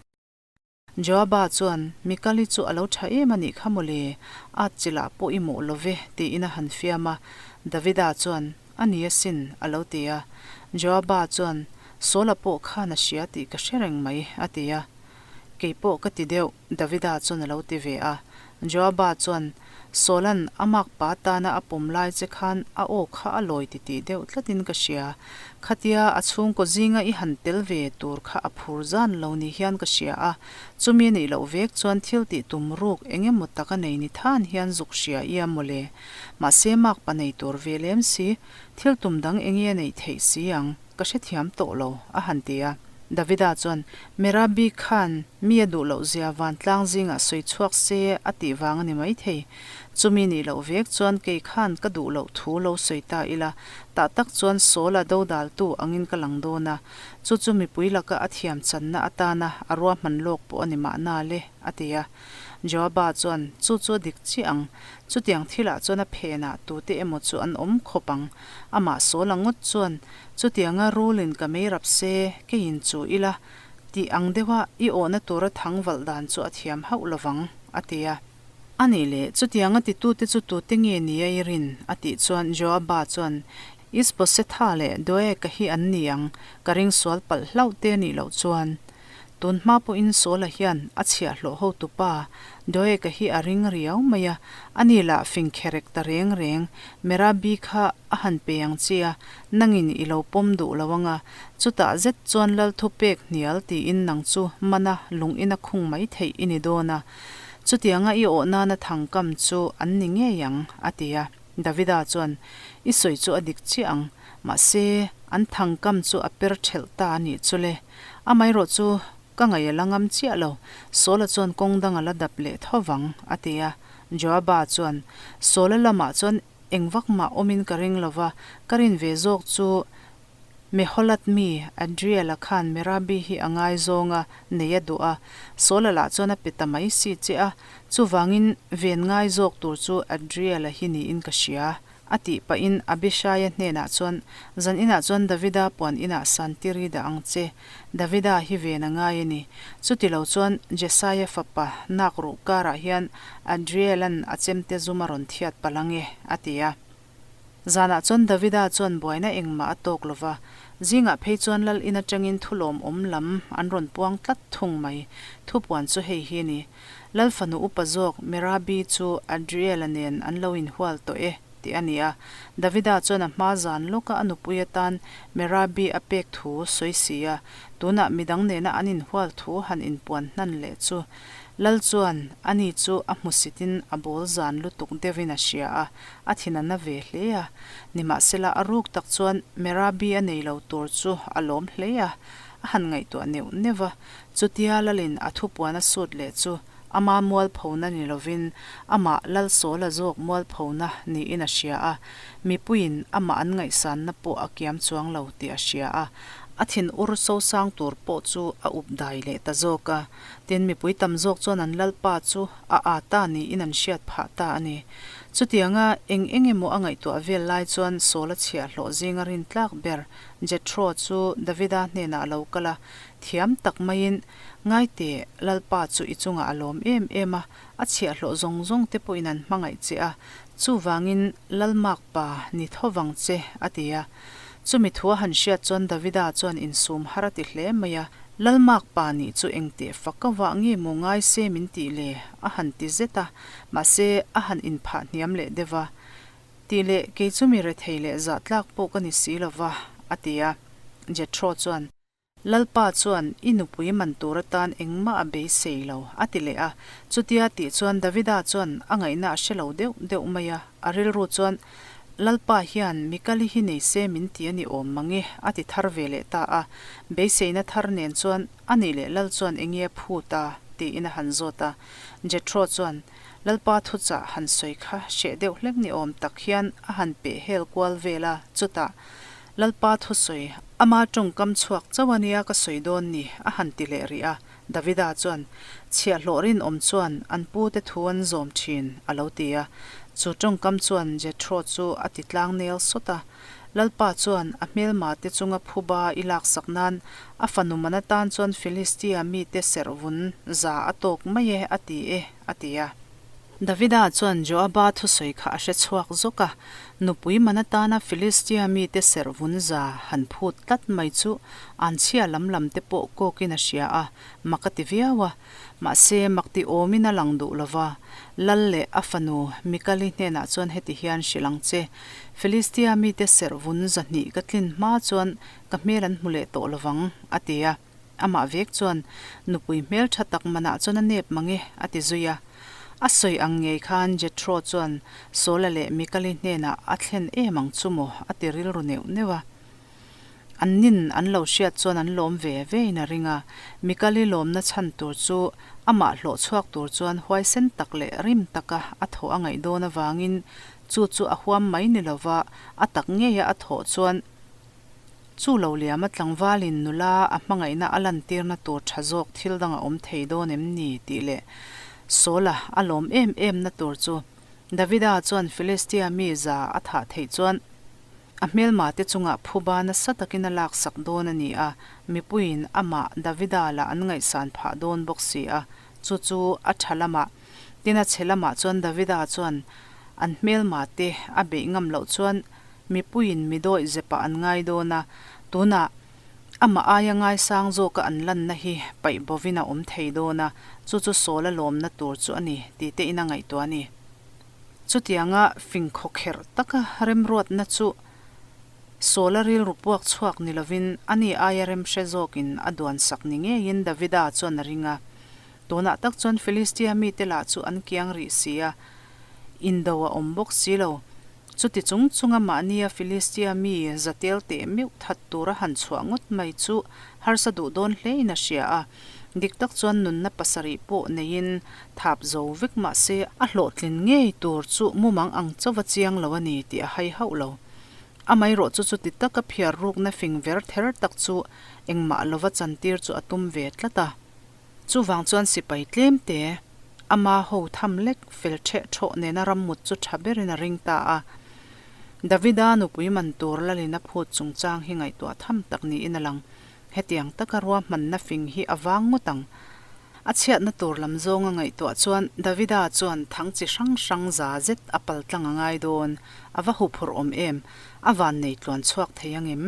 Joaba chuan, Mikali chu a lo tha em a nih kha maw le, at chilah pawh i mawh lo ve, tiin a han fiam a. Davida chuan, A ni asin, a lo ti a. Joaba chuan, Saula pawh khan a hria tih ka hre reng mai, a ti a. Kei pawh ka ti deuh, Davida chuan a lo ti ve a. Joaba chuan, Sawla'n a makpa tana a pawm lai che khan a aw kha a lawi titih deuh tlatin ka hria. Khatia a chhungkaw zinga i han tel ve tur kha a phur zan lo ni hian ka hria a, chumi a nih loh vek chuan thil tih tum ruk eng emaw tak a nei ni than hian zuk hria ia mawle. Mahse makpa nei tur ve lem si, thil tum dang enge a neih theih si ang? Ka hrethiam tawh lo, a han ti a. Davida chuan, Merabi khan mi a duh loh zia vantlang zingah sawi chhuak se a tih vang a ni maithei. Chumi nih loh vek chuan kei khan ka duh loh thu lo sawi ta ila, tah tak chuan Saula dodaltu angin ka lang dawn a. Chu chu mipui laka a thiam channa atana a ruahman lawk pawh a ni mahna le, a ti a. Joaba chuan, Chu chu a dik chiah ang. Chutiang thilah chuan a phenah tute emaw chu an awm khawp ang. Amah Saula ngawt chuan, Chutianga rulin ka mei rap se, keiin chu ila, tih ang deuha i awhna tura thang valh dan chu a thiam hauh lovang, a ti a. A nih leh, chutianga titute chu tute nge ni a i rin? a tih chuan Joaba chuan, Isbosetha leh Doeg-a hi an ni ang, ka ring sual palh hlauh te a nih loh chuan. Tun hma pawhin Saula hian a chhiahhlawh hotupa Doeg-a hi a ring riau mai a, ani lah fing kherek ta reng reng, Merabi kha a han pe ang che a, nangin i lo pawm duh lo ang a, chutah zet chuan lal thupek hnial tiin nang chu mana lung ina khung mai theih i ni dawn a, chutianga i awh nana thangkam chu an ni ngei ang, a ti a. Davida chuan, I sawi chu a dik chiah ang, mahse, an thangkam chu a per ṭhelh ta a nih chu le. Amaherawh chu ka ngaih a la ngam chiah lo, Saula chuan kawng dang a la dap leh tho vang, a ti a. Joaba chuan, Saula lamah chuan eng vak mah awmin ka ring lo va, ka rin ve zawk chu Meholat mi Adriel-a khan Merabi hi a ngaizawng a, nei a duh a. Saula lah chuan a pe ta mai si che a, chuvangin ven ngai zawk tur chu Adriel-a hi niin ka hria. A tih pahin Abishaia hnenah chuan, Zan inah chuan Davida puan inah santir i dah ang che. Davida hi ven a ngai a ni. Chutilo chuan Jesaia fapa nak ruh karah hian Adriel-a'n a chemte zum a rawn thiat palh ang e, a ti a. Zanah chuan Davida chuan buaina engmah a tawk lo va, zingah phei chuan lal in atangin thu lawmawm lam an rawn puang tlat thung mai. Thupuan chu hei hi a ni. Lal fanu upa zawk Merabi chu Adriel-a nen an lo inhual tawh e, tih a ni a. Davida chuan a hma zan lawka a nupui atan Merabi a pek thu sawi si a, tunah midang nena an inhual thu han inpuan hnan leh chu Lal chuan ani chu a hmusitin a bawl zan lutuk deuhin a hria a, a thin a na ve hle a. Nimahsela a ruk tak chuan Merabi a nei lo tur chu a lawm hle a, a han ngaihtuah neuh neuh a. Chutia Lalin a thupuan a sut leh chu ama mualphona ni lovin amah Lalsawla zawk mualphona niin a hria a, mipuiin amah an ngaihsanna pawh a kiam chuang lo tih a hria a, a thin ur sosang tur pawh chu a up dai leh ta zawk a. Tin, mipui tam zawk chuan an Lalpa chu a â ta niin an hriat phah ta a ni. Chutianga eng eng emaw a ngaihtuah vel lai chuan Sawla chhiahhlawh zinga rintlak ber Jethro chu Davida hnenah a lo kal a, Thiam tak maiin, Ngai teh, Lalpa chu i chungah a lawm em em a, a chhiahhlawh zawng zawng te pawhin an hmangaih che a. Chuvangin, Lalmakpa, ni thovang che, a ti a. Chumi thu a han hriat chuan Davida chuan insum har a ti hle mai a. Lalmakpa nih chu engteh fak a vah nge maw ngai se min tih le? a han ti zet a, mahse, a han inphah hniam leh deuh va. Tih leh, kei chu mi rethei leh zahtlak pawh ka ni si lo va, a ti a. Jethro chuan. Lalpa chuan, I nupui man tur atan engmah a beisei lo, a ti leh a. Chutia tih chuan Davida chuan a ngaihna a hre lo deuh deuh mai a. A rilru chuan, Lalpa hian Mikali hi nei se min ti a ni awm mang e, a ti thar ve leh ta a. Beiseina thar nen chuan, A nih leh Lal chuan enge a phut a? tiin a han zawt a. Jethro chuan, Lalpa thuchah han sawi kha hreh deuh hlek ni awm tak hian a han peh hel kual vel a, chutah, Lalpa thusawi, ama tawngkam chhuak chauh a nia ka sawi dawn ni, a han ti leh rih a. Davida chuan, Chhiahhlawh rinawm chuan an pute thu an zawm thin, a lo ti a. Chu tawngkam chuan Jethro chu a ti tlang nel sawt a. Lalpa chuan a hmelmate chunga phuba i laksak nan a fanu man atan chuan Filistia mite serhvun za a tawk mai e, a ti e, a ti a. Davida chuan Joaba thusawi kha a hre chhuak zawk a, nupui man atana Filistia mite serh vun za han phut tlat mai chu anchhia lam lam te pawh kawkin a hria a, mak a ti viau a. Mahse, mak ti awmin a lang duh lo va, lal leh a fanu Mikali hnenah chuan heti hian hrilh ang che, Filistia mite serh vun zahnih ka tlin hma chuan ka hmel an hmu leh tawh lo vang, a ti a. Amah vek chuan, Nupui hmel tha tak manah chuan a nep mang e, a ti zui a. A sawi ang ngei khan Jethro chuan Saula leh Mikali hnenah a thlen em ang chu maw a ti rilru neuh neuh a. An nin an lo hriat chuan an lawm ve vein a ring a. Mikali lawmna chhan tur chu amah hlawh chhuak tur chuan huaisen tak leh rim taka a thawh a ngaih dawn avangin chu chu a huam mai ni lova a tak ngeia a thawh chuan Chu lo liama tlangvalin nula a hmangaihna a lantirna tur tha zawk thil dang a awm thei dawn em ni tih leh Saula a lawm em em na tur chu Davida chuan Filistia mi za a thah theih chuan a hmelma te chungah phuba nasa takin a laksak dawn a ni a, mipuiin amah Davida lah an ngaihsan phah dawn bawk si a, chu chu a tha lamah tin a chhe lamah chuan Davida chuan an hmelma te a beih ngam loh chuan Mipuiin mi dawih zepah an ngai dawn a, tunah amah aia ngaisang zawka an lanna hi paih bovin a awm thei dawn a, chu chu Saula lawmna tur chu a ni tih te in a ngaihtuah a ni. Chutianga fing khawkherh taka remruatna chu Saula rilru puak chhuak ni lovin ani aia remhre zawkin a duansak ni ngeiin Davida chuan a ring a. Tunah tak chuan Filistia mite lah chu an kiang rih si a, indo a awm bawk si lo. Chuti chung chunga mahnia Filistia mi zatel teh meuh that tura han chhuah ngawt mai chu harsa duh dawn hlein a hria a. Dik tak chuan nunna pasarih pawh neiin thap zo vek mah se a hlawhtlin ngei tur chu mumang ang chauva chiang lo a ni tih a hai hauh lo. Amaherawh chu chuti taka phiar rukna fing ver ther tak chu engmah lova chantir chu a tum ve tlat a. Chuvang chuan sipai tlem te, ama ho tham lek fel ṭheh ṭhawh nena rammut chu ṭha berin a ring ta a. Davida nupui man tur lalin a phut chungchang hi ngaihtuah tham tak niin a lang. Hetiang taka ruahmanna fing hi a vang ngawt ang. A chhiatna tur lam zawnga ngaihtuah chuan Davida chuan thang chi hrang hrang za zet a paltlang a ngai dawn. A va huphurh awm em? A vannei tluan chhuak thei ang em?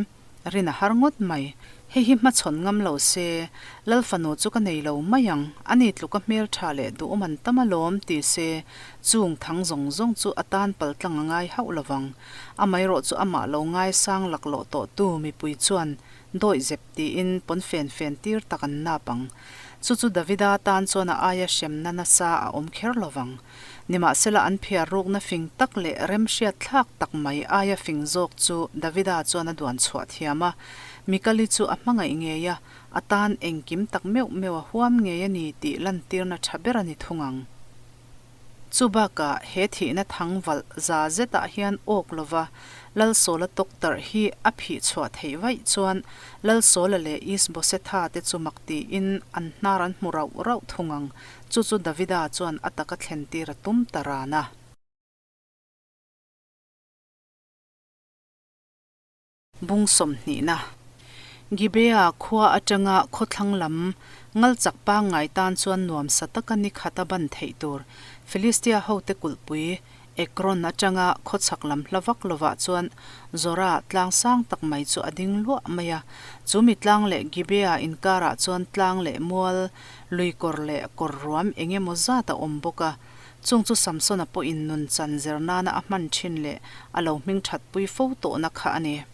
Rin a har ngawt mai. Hei hi hmachhawn ngam lo se, Lal fanu chu ka nei lo mai ang, ani tluka hmeltha leh duhawm an tam alawm ti se, chung thang zawng zawng chu a tan paltlang a ngai hauh lo vang. Amaherawh chu amah lo ngaisang laklawh tawhtu mipui chuan dawih zep tiin pawnfen fen tir tak an nap ang. Chu chu Davida tan chuan a aia hremna nasa a awm kher lo vang. Nimahsela an phiar rukna fing tak leh remhriat thlak tak mai aia fing zawk chu Davida chuan a duan chhuah thiam a. Mikali chu a hmangaih ngei a, a tan engkim tak meuh meuh a huam ngei a ni tih lantirna tha ber a ni thung ang. Chu bakah he thihna thang valh za zetah hian awk lova Lalsawla tawktarh hi a phih chhuah theih vaih chuan Lalsawla leh Isbosetha te chu mak tiin an hnar an hmu rauh rauh thung ang. Chu chu Davida chuan a taka thlentir a tum ta ran a. Bung sawmhnihna. Gibea khua atanga khawthlang lam ngalchak pangngai tan chuan nuamsa taka ni khat a ban theih tur Filistia hote kulhpui. Ekron atanga khawchhak lam hla vak lovah chuan Zora tlang sang tak mai chu a ding luah mai a. Chu mi tlang leh Gibea inkarah chuan tlang leh mual, lui kawr leh kawr ruam eng emaw zat a awm bawk a. Chung chu Samsona pawhin nun chan zir nana a hman thin leh a lo hming thatpui fo tawhna kha a ni.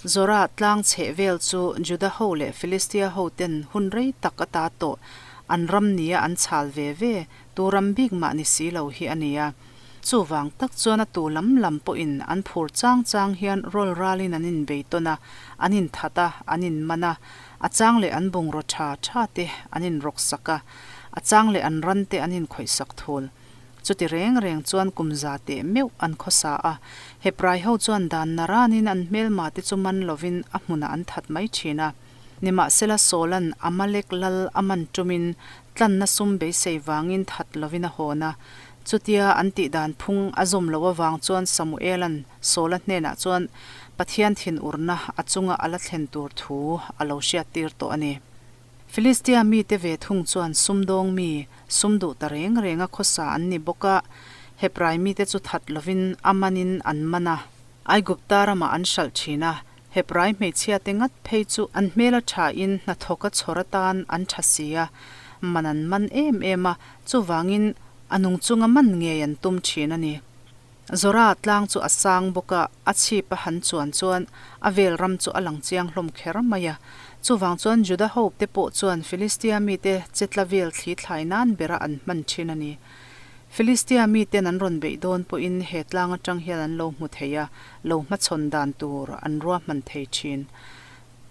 Zora tlang chheh vel chu Juda ho leh Filistia ho ten hun rei tak ata tawh an ram nia an chhal ve ve tu ram bik mah ni si lo hi a ni a. Chuvang tak chuan a tu lam lam pawhin an phur chang chang hian rawl ralin an inbei tawn a, an inthat a, an inman a, a chang leh an bungraw tha tha te an inrawk sak a, a chang leh an ran te an inkhawihsak thul. Chuti reng reng chuan kum za teh meuh an khawsa a, Hebrai ho chuan dan naranin an hmelma te chu man lovin a hmunah an that mai thin a. Nimahsela Saula'n Amalek lal a man tumin tlanna sum beisei vangin that lovin a hawn a. Chutia an tih dan phung a zawm loh avang chuan Samuela'n Saula hnenah chuan Pathian thinurna a chunga a la thlen tur thu a lo hriattir tawh a ni. Filistia mite ve thung chuan sumdawng mi, sum duh ta reng renga khawsa an ni bawk a, Hebrai mite chu that lovin a manin an man a, Aigupta ramah an hralh thin a, Hebrai hmeichhiate ngat phei chu an hmel a thain hnathawka chhawr atan an tha si a, man an man em em a, chuvangin a nung chunga man ngei an tum thin a ni. Zora tlang chu a sang bawk a, a chhip a han chuan chuan a vel ram chu a lang chiang hlawm kher mai a. Chuvang chuan Juda hope te pawh chuan Filistia mite che tla vel thli thlai nan bera an hman thin a ni. Filistia miten an rawn beih dawn pawhin he tlang atang hian an lo hmu thei a, lo hmachhawn dan tur an ruahman thei thin.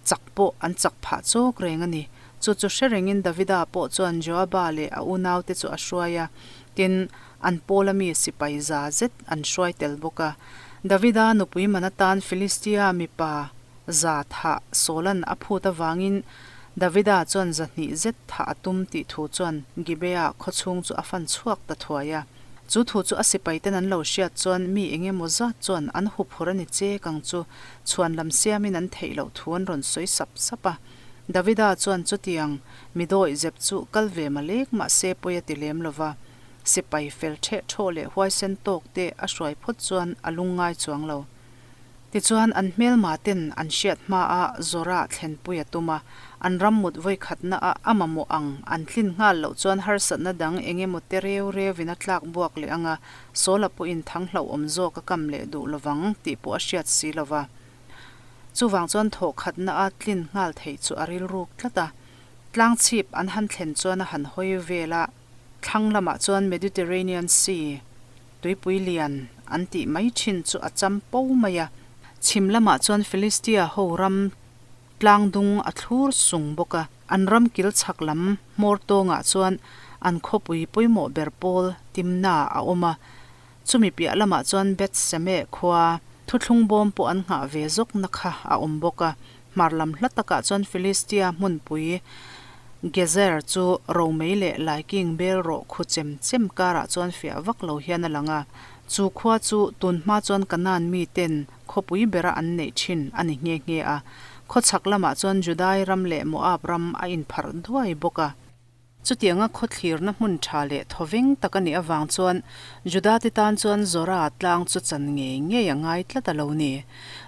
Chak pawh an chak phah chawk reng a ni. Chu chu hre rengin Davida pawh chuan Joaba leh a unaute chu a hruai a, tin, an pawla mi sipai za zet an hruai tel bawk a. Davida nupui man atan Filistia mipa za thah Saula'n a phut avangin Davida chuan zahnih zet thah a tum tih thu chuan Gibeah khawchhung chu a fan chhuak ta thuai a. Chu thu chu a sipaiten an lo hriat chuan mi eng emaw zat chuan an huphur a ni chek ang chu chhuan lam siamin an theih loh thu an rawn sawi sap sap a. Davida chuan chutiang mi dawih zep chu kal ve malek mahse pawi a ti lem lo va, sipai fel ṭheh ṭhawh leh huaisen tawk te a hruai phawt chuan a lungngai chuang lo. Tichuan an hmelma ten an hriat hmaa Zora thlenpui a tum a, an ram mut vawikhatna a a mamawh ang an tlin nghal loh chuan harsatna dang eng emaw te reu reuvin a tlak buak leh ang a, Sawla pawhin thang hlauhawm zawk a kam leh duh lovang tih pawh a hriat si lo va. Chuvang chuan thawhkhatna a tlin nghal theih chu a rilruk tlat a. Tlang chhip an han thlen chuan a han hawi vel a, thlang lamah chuan Mediterranean Sea, tuipui lian an tih mai thin chu a cham po mai a. Chhim lamah chuan Philistia ho ram tlang dung a thlur sung bawk a, an ram kil chhak lam hmawr tawngah chuan an khawpui pawimawh ber pawl Timna a awm a, Chumi piah lamah chuan Beth Semeh khua thuthlung bawm pawh an nghah ve zawkna kha a awm bawk a. Hmar lam hla takah chuan Filistia hmunpui Gezer chu romei leh laiking bel rawh khu chem chem karah chuan fiah vak lo hian a lang a. Chu khua chu tun hma chuan Kanaan miten khawpui bera an neih thin a ni nghe nghe a. Khawchhak lamah chuan Judai ram leh Moab ram a inpharh duai bawk a. Chutianga khawthlirna hmun tha leh thawveng tak a nih avang chuan Judate tan chuan Zora tlang chu chan ngei ngei a ngai tlat a lo ni.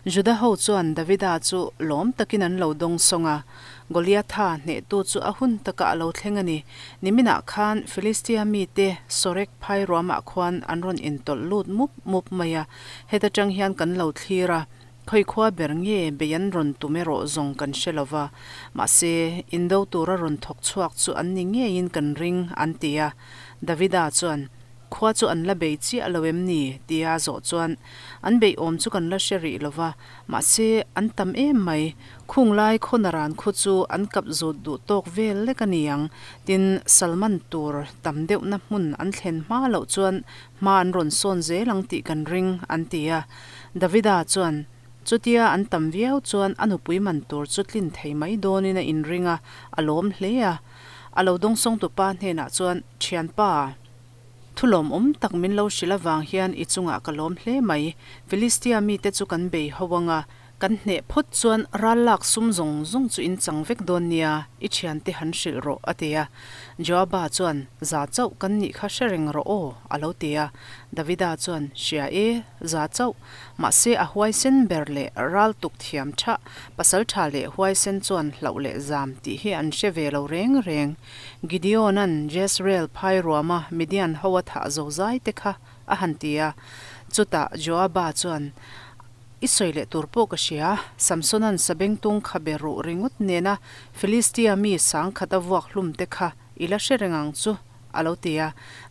Juda ho chuan Davida chu lawm takin an lo dawng sawng a, Goliatha hnehtu chu a hun takah a lo thleng a ni. Niminah khan Filistia mite Sorek phai ruamah khuan an rawn intawlh lut mup mup mai a, heta tang hian kan lo thlir a. Khawi khua ber nge bei an rawn tum erawh zawng kan hre lo va, mahse, indo tura rawn thawk chhuak chu an ni ngeiin kan ring, an ti a. Davida chuan, Khua chu an la bei chiah lo em ni? tia a zawh chuan, An beih awm chu kan la hre rih lo va, mahse, an tam em mai. Khung lai khaw-naran khu chu an kap zut duh tawk vel lek a ni ang. Tin, Salman tur tam deuhna hmun an thlen hma loh chuan hma an rawn sawn zel ang tih kan ring, an ti a. Davida chuan, Chutia an tam viau chuan a nupui man tur chu tlin thei mai dawnin a inring a, a lawm hle a. A lo dawngsawngtupa hnenah chuan, Thianpa, thu lawmawm tak min lo hrilh avang hian i chungah ka lawm hle mai. Filistia mite chu kan bei ho ang a. Kan hneh phawt chuan ral lak sum zawng zawng chu in chang vek dawn nia, i thiante han hrilh rawh, a ti a. Joaba chuan, Za chauh kan nih kha hre reng rawh aw, a lo ti a. Davida chuan, Hria e, za chauh. Mahse a huaisen ber leh ral tuk thiam tha, pasal tha leh huaisen chuan hlauh leh zam tih hi an hre ve lo reng reng. Gideon-a'n Jezreel phai ruama Midian ho a thah zo zai te kha a han ti a. Chutah Joaba chuan, I sawi leh tur pawh ka hria, Samson-a'n sabengtung kha be ruh ringawt nena Philistia mi sangkhat a vuak hlum te kha i la hre reng ang chu, a lo ti a.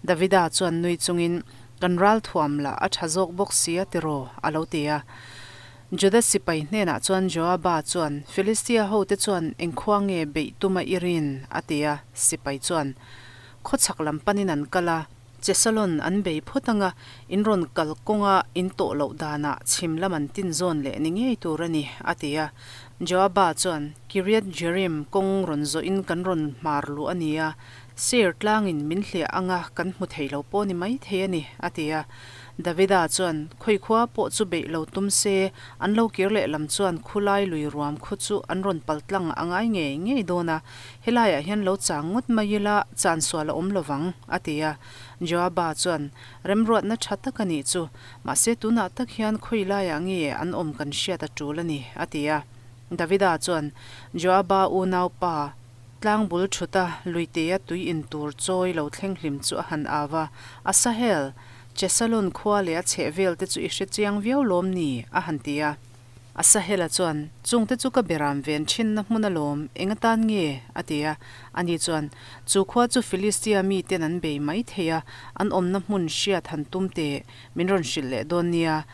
Davida chuan nui chungin, Kan ral thuam lah a tha zawk bawk si a tiraw? a lo ti a. Juda sipai hnenah chuan Joaba chuan, Philistia hote chuan eng khua nge beih tuma i rin? a ti a. Sipai chuan, Khawchhak lam panin an kal a. Chesalon an bei phawt anga in rawn kal kawnga in tawh loh danah chhim lam an tin zawn leh ni ngei tur a ni, a ti a. Joaba chuan, Kiriath Jearim kawng rawn zawhin kan rawn hmar luh a ni a, Seir tlangin min hliah anga kan hmu thei lo pawh ni mai thei a ni, a ti a. Davida chuan, Khawi khua pawh chu beih lo tum se, an lo kir leh lam chuan khulai lui ruam khu chu an rawn pal tlang a ngai ngei ngei dawn a, Helaiah hian lo chang ngawt mai ila chan sual a awm lo vang, a ti a. Joaba chuan, Remruatna tha tak a nih chu, mahse tunah tak hian khawi laiah nge an awm kan hriat a tul a ni, a ti a. Davida chuan, Joaba unaupa, tlang bul thuta luitea tui in tur chawi lo thleng hlim chu a han au a, Asahel, Chesalon khua leh a chhehvel te chu i hre chiang viau lawm ni? a han ti a. Asahela chuan, Chungte chu ka beram ven thinna hmun alawm, eng atan nge? a ti a. Ani chuan, Chu khua chu Filistia miten an bei mai thei a, an awmna hmun hriat han tum teh, min rawn hrilh leh dawn nia.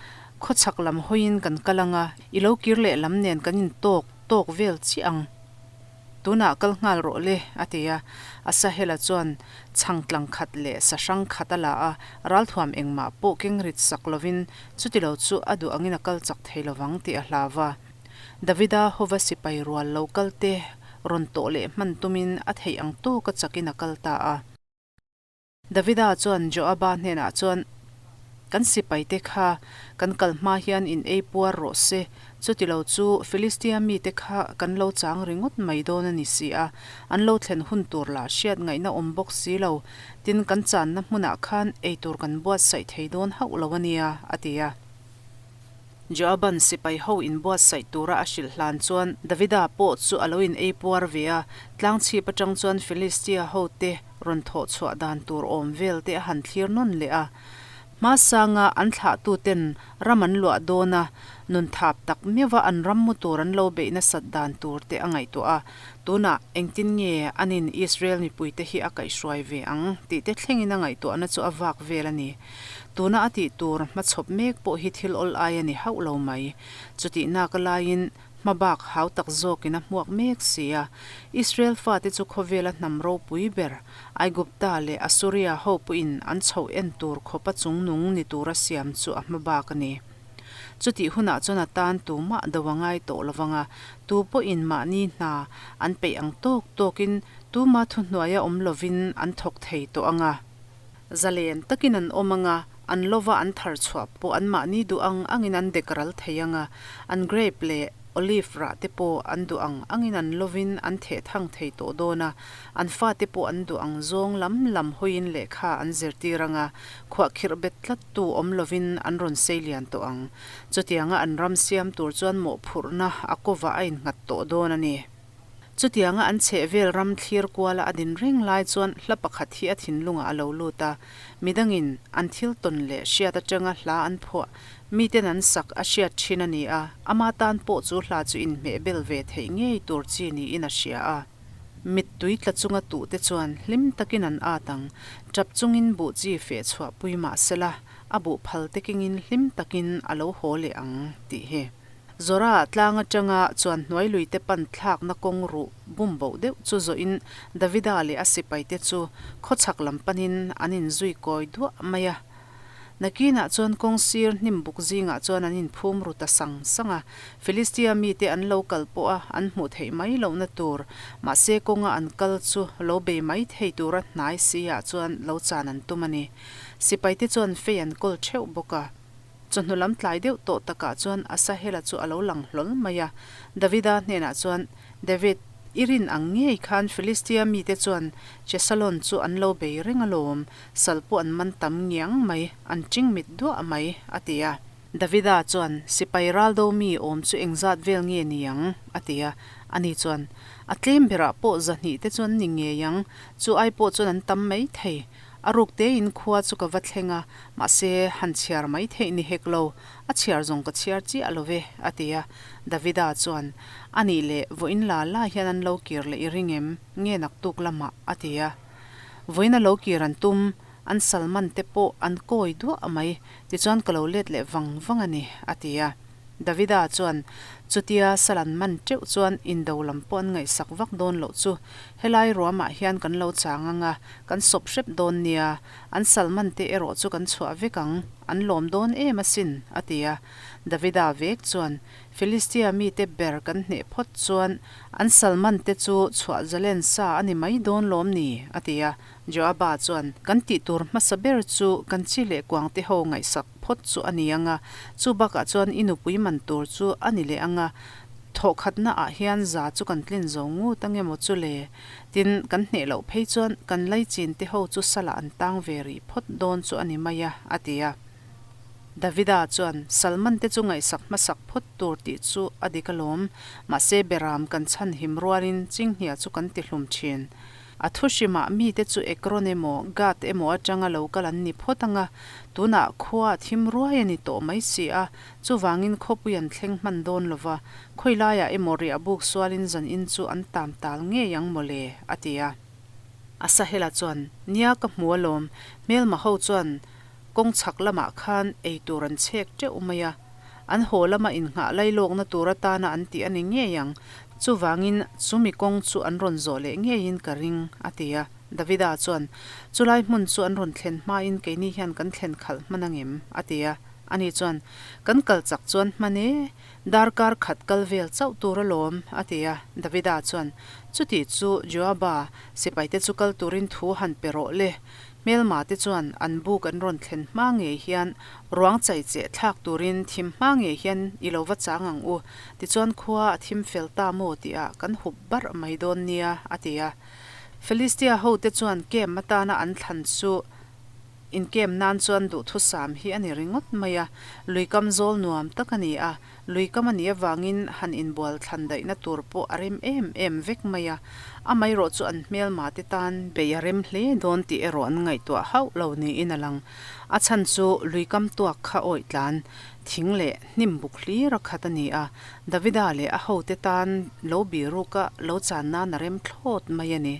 Khawchhak lam hawiin kan kal ang a, i lo kir leh lam nen kan intawk tawk vel chiah ang. Tunah kal nghal rawh le, a ti a. Asahela chuan chhang tlang khat leh sa hrang khat a la a, ralthuam engmah pawh keng rit sak lovin chutilo chu a duh angin a kal chak thei lovang tih a hlau va. Davida hova sipai rual lo kalte rawn tawh leh hman tumin a theih ang tawka chakin a kal ta a. Davida chuan Joaba hnenah chuan, Kan sipaite kha kan kal hma hian in ei puar rawh se, chutilo chu Filistia mite kha kan lo chang ringawt mai dawn a ni si a, an lo thlen hun tur lah hriat ngaihna awm bawk si lo, tin kan channa hmunah khan ei tur kan buatsaih thei dawn hauh lo a nia, a ti a. Joaban sipai ho inbuatsaih tura a hrilh hlan chuan Davida pawh chu a lo in ei puar ve a, tlangchhip atang chuan Filistia hote rawn thawh chhuah dan tur awm vel te a han thlir nawn leh a. Hmasanga an thlahtuten ram an luah dawn a, nun thap tak meuha an ram mu tur an lo beih nasat dan tur te a ngaihtuah a, tunah engtin nge anin Israel mipuite hi a kaihhruai ve ang tih te thlengin a ngaihtuahna chu a vak vel a ni. Tuna a tih tur hmachhawp mek pawh hi thil awl ai a ni hauh lo mai. Chutih nak a laiin hmabak hau tak zawkin a hmuak mek si a. Israel fate chu khawvela hnam ropui ber, Aigupta leh Assuria ho pawhin an chhoh en tur khawpa chungnung ni tura siam chu a hmabak a ni. Chutih hunah chuan a tan tumah do a ngai tawh lovang a, tu pawhin mahni hna an peih ang tawk tawkin tuma thuhnuaia awm lovin an thawk thei tawh ang a. Zalen takin an awm ang a, an lova an thar chhuah pawh anmahni duh ang angin an dek ral thei ang a, an grape leh olive rah te pawh an duh ang angin an lovin an theh thang thei tawh dawn a, an fate pawh an duh ang zawng lam lam hawiin lehkha an zirtir ang a, khuahkhirh bet tlattu awm lovin an rawn sei lian tawh ang. Chutianga an ram siam tur chuan mawhphurhna a kawvah a innghat tawh dawn a ni. Chutianga an chhehvel ram thlir kuala a din reng lai chuan hla pakhat hi a thinlungah a lo lut a, midangin an thil tawn leh hriat atanga hla an phuah, miten an sak a hriat thin a ni a, ama tan pawh chu hla chu inhmeh bel ve theih ngei tur chi niin a hria a. Mittui tla chunga tuhte chuan hlim takin an at ang, tap chungin buh chi feh chhuah pui mah sela, a buh phal te kengin hlim takin a lo haw leh ang tih hi. Zora tlang atanga chuan hnuai luite pan thlakna kawng ruh bum boh deuh chu zawhin Davida leh a sipaite chu khawchhak lam panin an inzui kawi duah mai a. Nakinah chuan kawng sir hnim buk zingah chuan an inphum ru ta sang sang a. Filistia mite an lo kal pawh a, an hmuh theih mai lohna tur, mahse kawnga an kal chu lo bei mai thei tura hnai si ah chuan lo chan an tum a ni. Sipaite chuan fei an kawl theuh bawk a. Chawhnu lam tlai deuh tawh takah chuan Asahela chu a lo lang hlawl mai a. Davida hnenah chuan, David, i rin ang ngei khan Filistia mite chuan Chesalon chu an lo bei reng alawm, sal pawh an man tam ngiang mai, an chingmit duah mai, a ti a. Davida chuan, Sipai raldo mi awm chu engzat vel nge ni ang? a ti a. Ani chuan, A tlem berah pawh 200 te chu an ni ngei ang, chu ai pawh chuan an tam mai thei. A ruk tein khua chu ka va thleng a, mahse, han chhiar mai theih ni hek lo, a chhiar zawng ka chhiar chiah lo ve, a ti a. Davida chuan, A nih leh, vawiin la la hian an lo kir leh i ring em? Nge naktuk lamah? a ti a. Vawiin a lo kir an tum, an salman te pawh an kawi duah mai, tichuan ka lo let leh vang vang a ni, a ti a. Davida chuan, Chutia sal an man teuh chuan indo lam pawh an ngaihsak vak dawn loh chu, helai ruamah hian kan lo chang ang a, kan sawp hrep dawn nia, an sal man te erawh chu kan chhuah vek ang, an lawm dawn em asin, a ti a. Davida vek chuan, Filistia mite ber kan hneh phawt chuan an sal man te chu chhuah zalen sa a ni mai dawn lawm ni, a ti a. Joaba chuan, Kan tih tur hmasa ber chu kan chi leh kuang te ho ngaihsak phawt chu a ni ang a, chu bakah chuan i nupui man tur chu a ni leh ang a, thawhkhatna ah hian za chu kan tlin zo ngut ang emaw chu le? Tin, kan hneh loh phei chuan kan laichin te ho chu salah an tang ve rih phawt dawn chu a ni mai a, a ti a. Davida chuan, Salman te chu ngaihsak hmasak phawt tur tih chu a dik alawm, mahse Beram kan chhanhim rualin Chinghnia chu kan tihlum thin. A thu hrimah mite chu Ekron emaw, Gath emaw atanga lo kal an ni phawt ang a, tunah khua a thim ruai a ni tawh mai si a, chuvangin khawpui an thleng hman dawn lo va, khawi laiah emaw riah buk sualin zan in chu an tam tal ngei ang maw le, a ti a. Asahela chuan, Nia ka hmu alawm, hmelma ho chuan kawng chhak lamah khan ei tur an chhek teuh mai a, an haw lama innghah lailawkna tur atana an tih a ni ngei ang, chuvangin chumi kawng chu an rawn zawh leh ngeiin ka ring, a ti a. Davida chuan, Chulai hmun chu an rawn thlen hmain keini hian kan thlen khalh hman angem? a ti a. Ani chuan, Kan kal chak chuan hman e, darkar khat kal vel chauh tur alawm, a ti a. Davida chuan, Chuti chu Joaba sipaite chu kal turin thu han pe rawh le, Hmelma te chuan an buk an rawn thlen hma ngei hian ruang chai cheh thlak turin thim hma ngei hian i lo va chang ang u, tichuan khua a thim fel ta maw tihah kan hup barh mai dawn nia, a ti a. Philistia hote chuan camp atana an thlan chu inkem nan chuan duhthusam hi a ni ringawt mai a, luikam zawl nuam tak a ni a, Luikam a nih avangin han inbual thlan daihna tur pawh a rem em em vek mai a, amaherawh chu an hmelma te tan bei a rem hle dawn tih erawh an ngaihtuah hauh lo niin a lang. A chhan chu luikam tuak kha awih tlan, thing leh hnim buk hlir a khat a ni a, Davida leh a hote tan lo biruka lo chan nan a rem thlawt mai a ni.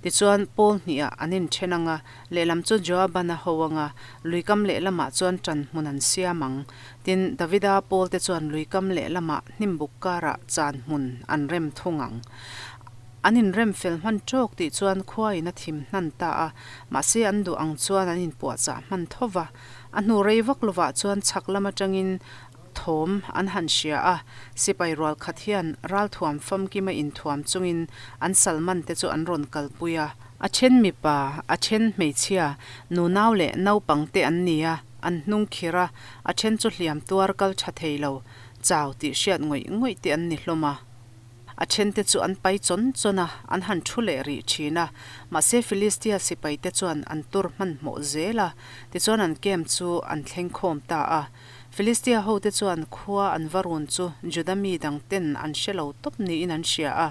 Tichuan, Paul hnihah an inthen ang a, lehlam chu Joaban a ho ang a, luikam lehlamah chuan ṭan hmun an siam ang. Tin, Davida Paul te chuan luikam lehlamah hnimbuk karah chan hmun an rem thung ang. An inrem fel hman ṭawk tih chuan khuain a thim hnan ta a, mahse an duh ang chuan an inpuahchah hman tho va. A hnu rei vak lovah chuan chhak lam aṭangin Thawm an han hria a, sipai rual khat hian ralthuam famkima inthuam chungin an salman te chu an rawn kalpui a. A then mipa, a then hmeichhia, nunau leh naupang te an ni a, an hnung khir a, a then chu hliam tuar kal tha thei lo, chau tih hriat ngawih ngawih te an ni hlawm a. A thente chu an pai chawn chawn a, an han thu leh rih thin a. Mahse Filistia sipaite chuan an tur hmanhmawh zel a, tichuan an camp chu an thleng khawm ta a. Filistia hote chuan khua an va run chu Juda mi dangten an hre lo tawp niin an hria a.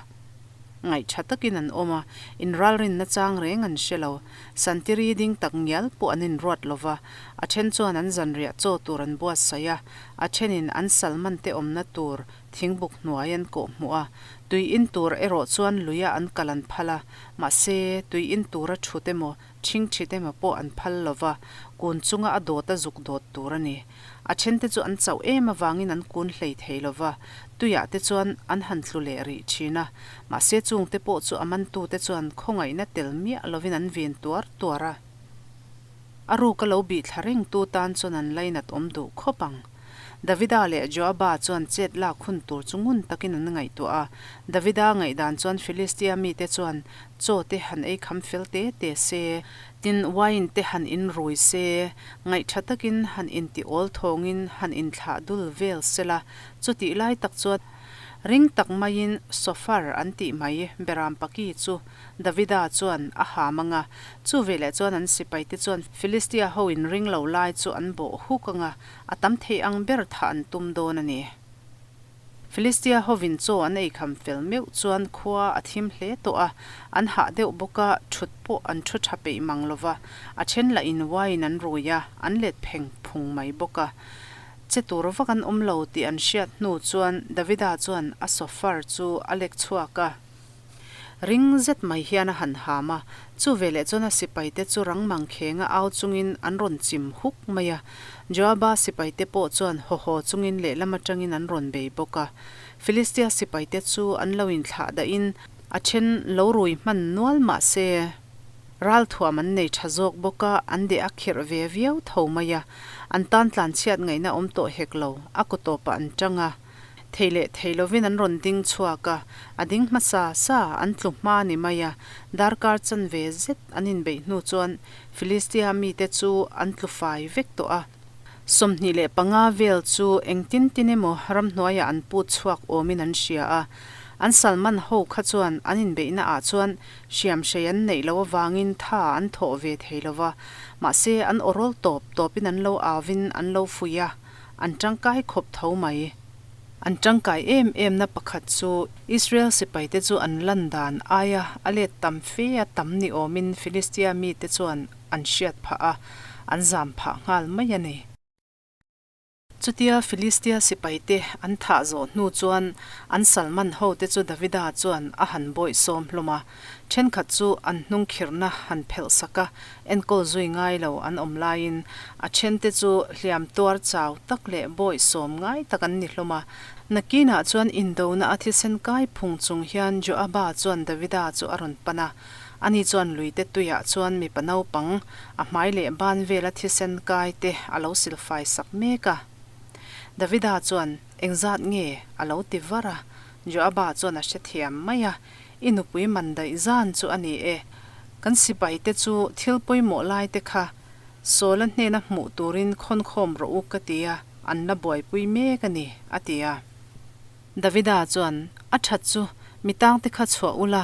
Ngaih tha takin an awm a, inralrinna chang reng an hre lo. Santiri ding tak ngial pawh an inruat lo va, a then chuan an zanriah chaw tur an buatsaih a, a thenin an salmante awmna tur Thingbuk hnuai an kawh hmuh a, tui in tur erawh chuan luia an kal an phal a, mahse, tui in tura thut emaw, ṭhingṭhit emaw pawh an phal lo va, kun chunga a dawt a zuk dawt tur a ni. A ṭhente chu an chauh em avangin an kun hlei thei lo va, tuiah te chuan an han tlu leh rih ṭhin a, mahse chungte pawh chu a mantute chuan khawngaihna tel miah lovin an vin tuar tuar a. A ruka lo bih thla rengtu tan chuan an lainat awm duh khawp ang. Davida leh Joaba chuan chet lak hun tur chu ngun takin an ngaihtuah a. Davida ngaihdan chuan Filistia mite chuan chaw te han ei kham fel te te se, tin wine te han in rui se, ngaihtha takin han inti awl thawngin han inthlah dul vel sela, chutih lai tak chuan ring tak maiin Sofar an tih mai Beram Paki chu Davida chuan a ham ang a, chu veleh chuan an sipaite chuan Filistia ho inring lo lai chu an bawh huk ang a, a tam thei ang ber thah an tum dawn a ni. Filistia hovin chaw an ei kham fel meuh chuan khua a thim hle tawh a, an hah deuh bawk a, thut pawh an thu tha peih mang lo va, a then lahin wine an rui a, an let pheng phung mai bawk a. Che tur vak an awm lo tih an hriat hnu chuan Davida chuan a sofar chu a lek chhuak a. Ring zet mai hian a han ham a, chu veleh chuan a sipaite chu rang mang khenga au chungin an rawn chim huk mai a. Joaba sipaite pawh chuan haw haw chungin lehlam atangin an rawn bei bawk a. Filistia sipaite chu an lo inthlah dahin a then lo rui hman nual mah se, ralthuam an nei tha zawk bawk a, an deh a khirh ve viau tho mai a. An tan tlanchhiat ngaihna awm tawh hek lo, a kutawpah an tang a. Thei leh thei lovin an rawn ding chhuak a, a ding hmasa sa an tlu hma ni mai a, darkar chanve zet an inbeih hnu chuan Filistia mite chu an tlu fai vek tawh a. 25 vel chu engtin tin emaw ramhnuaiah an put chhuak awmin an hria a, an salman ho kha chuan an inbeihna ah chuan hriamhrei an neih loh avangin tha an thawh ve thei lova, mahse an awrawl tawp tawpin an lo auvin an lo fuih a. An tangkai khawp tho mai. An tangkai em em na pakhat chu Israel sipaite chu an lan dan aia a let tam fe a tam ni awmin Filistia mite chuan an hriat phah a, an zam phah nghal mai a ni. Chutia Filistia sipaite an thah zawh hnu chuan an salman hote chu Davida chuan a han bawih sawm hlawm a. Thenkhat chu an hnung khirhna han phelh sak a, enkawl zui ngai lo an awm laiin a thente chu hliam tuar chau tak leh bawih sawm ngai tak an ni hlawm a. Nakinah chuan indona a thisen kai phung chung hian Joaba chuan Davida chu a rawn pan a, ani chuan luite tuiah chuan mipa naupang a hmai leh ban vela thisen kai te a lo silfai sak mek a. Davida chuan, Engzat nge? a lo ti var a. Joaba chuan a hrethiam mai a, I nupui man daih zan chu a ni e. Kan sipaite chu thil pawimawh lai te kha Sawla hnena hmuh turin khawnkhawm rawh u ka ti a, an la buaipui mek a ni, a ti a. Davida chuan, A that chu, mi tangte kha chhuah ula,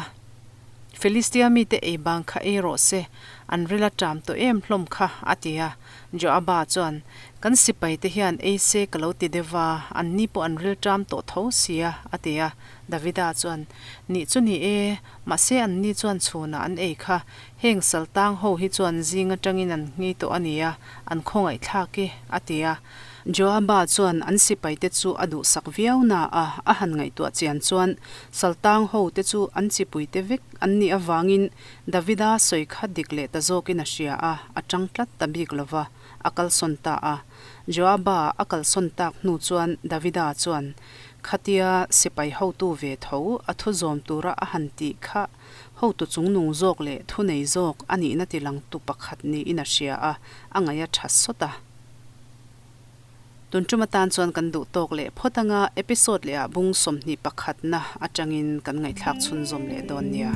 Filistia mite ei bang kha ei rawh se, an ril a ṭam tawh em hlawm kha, a ti a. Joaba chuan, Kan sipaite hian ei se ka lo ti deuh va, anni pawh an ril ṭam tawh tho sia, a ti a. Davida chuan, Nih chu ni e, mahse anni chuan chhunah an ei kha, heng saltang ho hi chuan zing atangin an nghi tawh a nia, an khawngaih thlak i, a ti a. Joaba chuan an sipaite chu a duhsak viau na a, a han ngaihtuah chian chuan saltang ho te chu an chipuite vek an nih avangin Davida sawi kha dik leh ta zawkin a hria a, a tang tlat ta bik lo va, a kalsawn ta a. Joaba a kalsawn tak hnu chuan Davida chuan, Khatia sipai hotu ve tho a thu zawm tura a han tih kha hotu chungnung zawk leh thunei zawk a nihna tilangtu pakhat niin a hria a, a ngaih a tha sawt a. Tun tum atan chuan kan duh tawk leh phawt anga episode lehah bung 21 na atangin kan ngaihthlak chhunzawm leh dawn nia.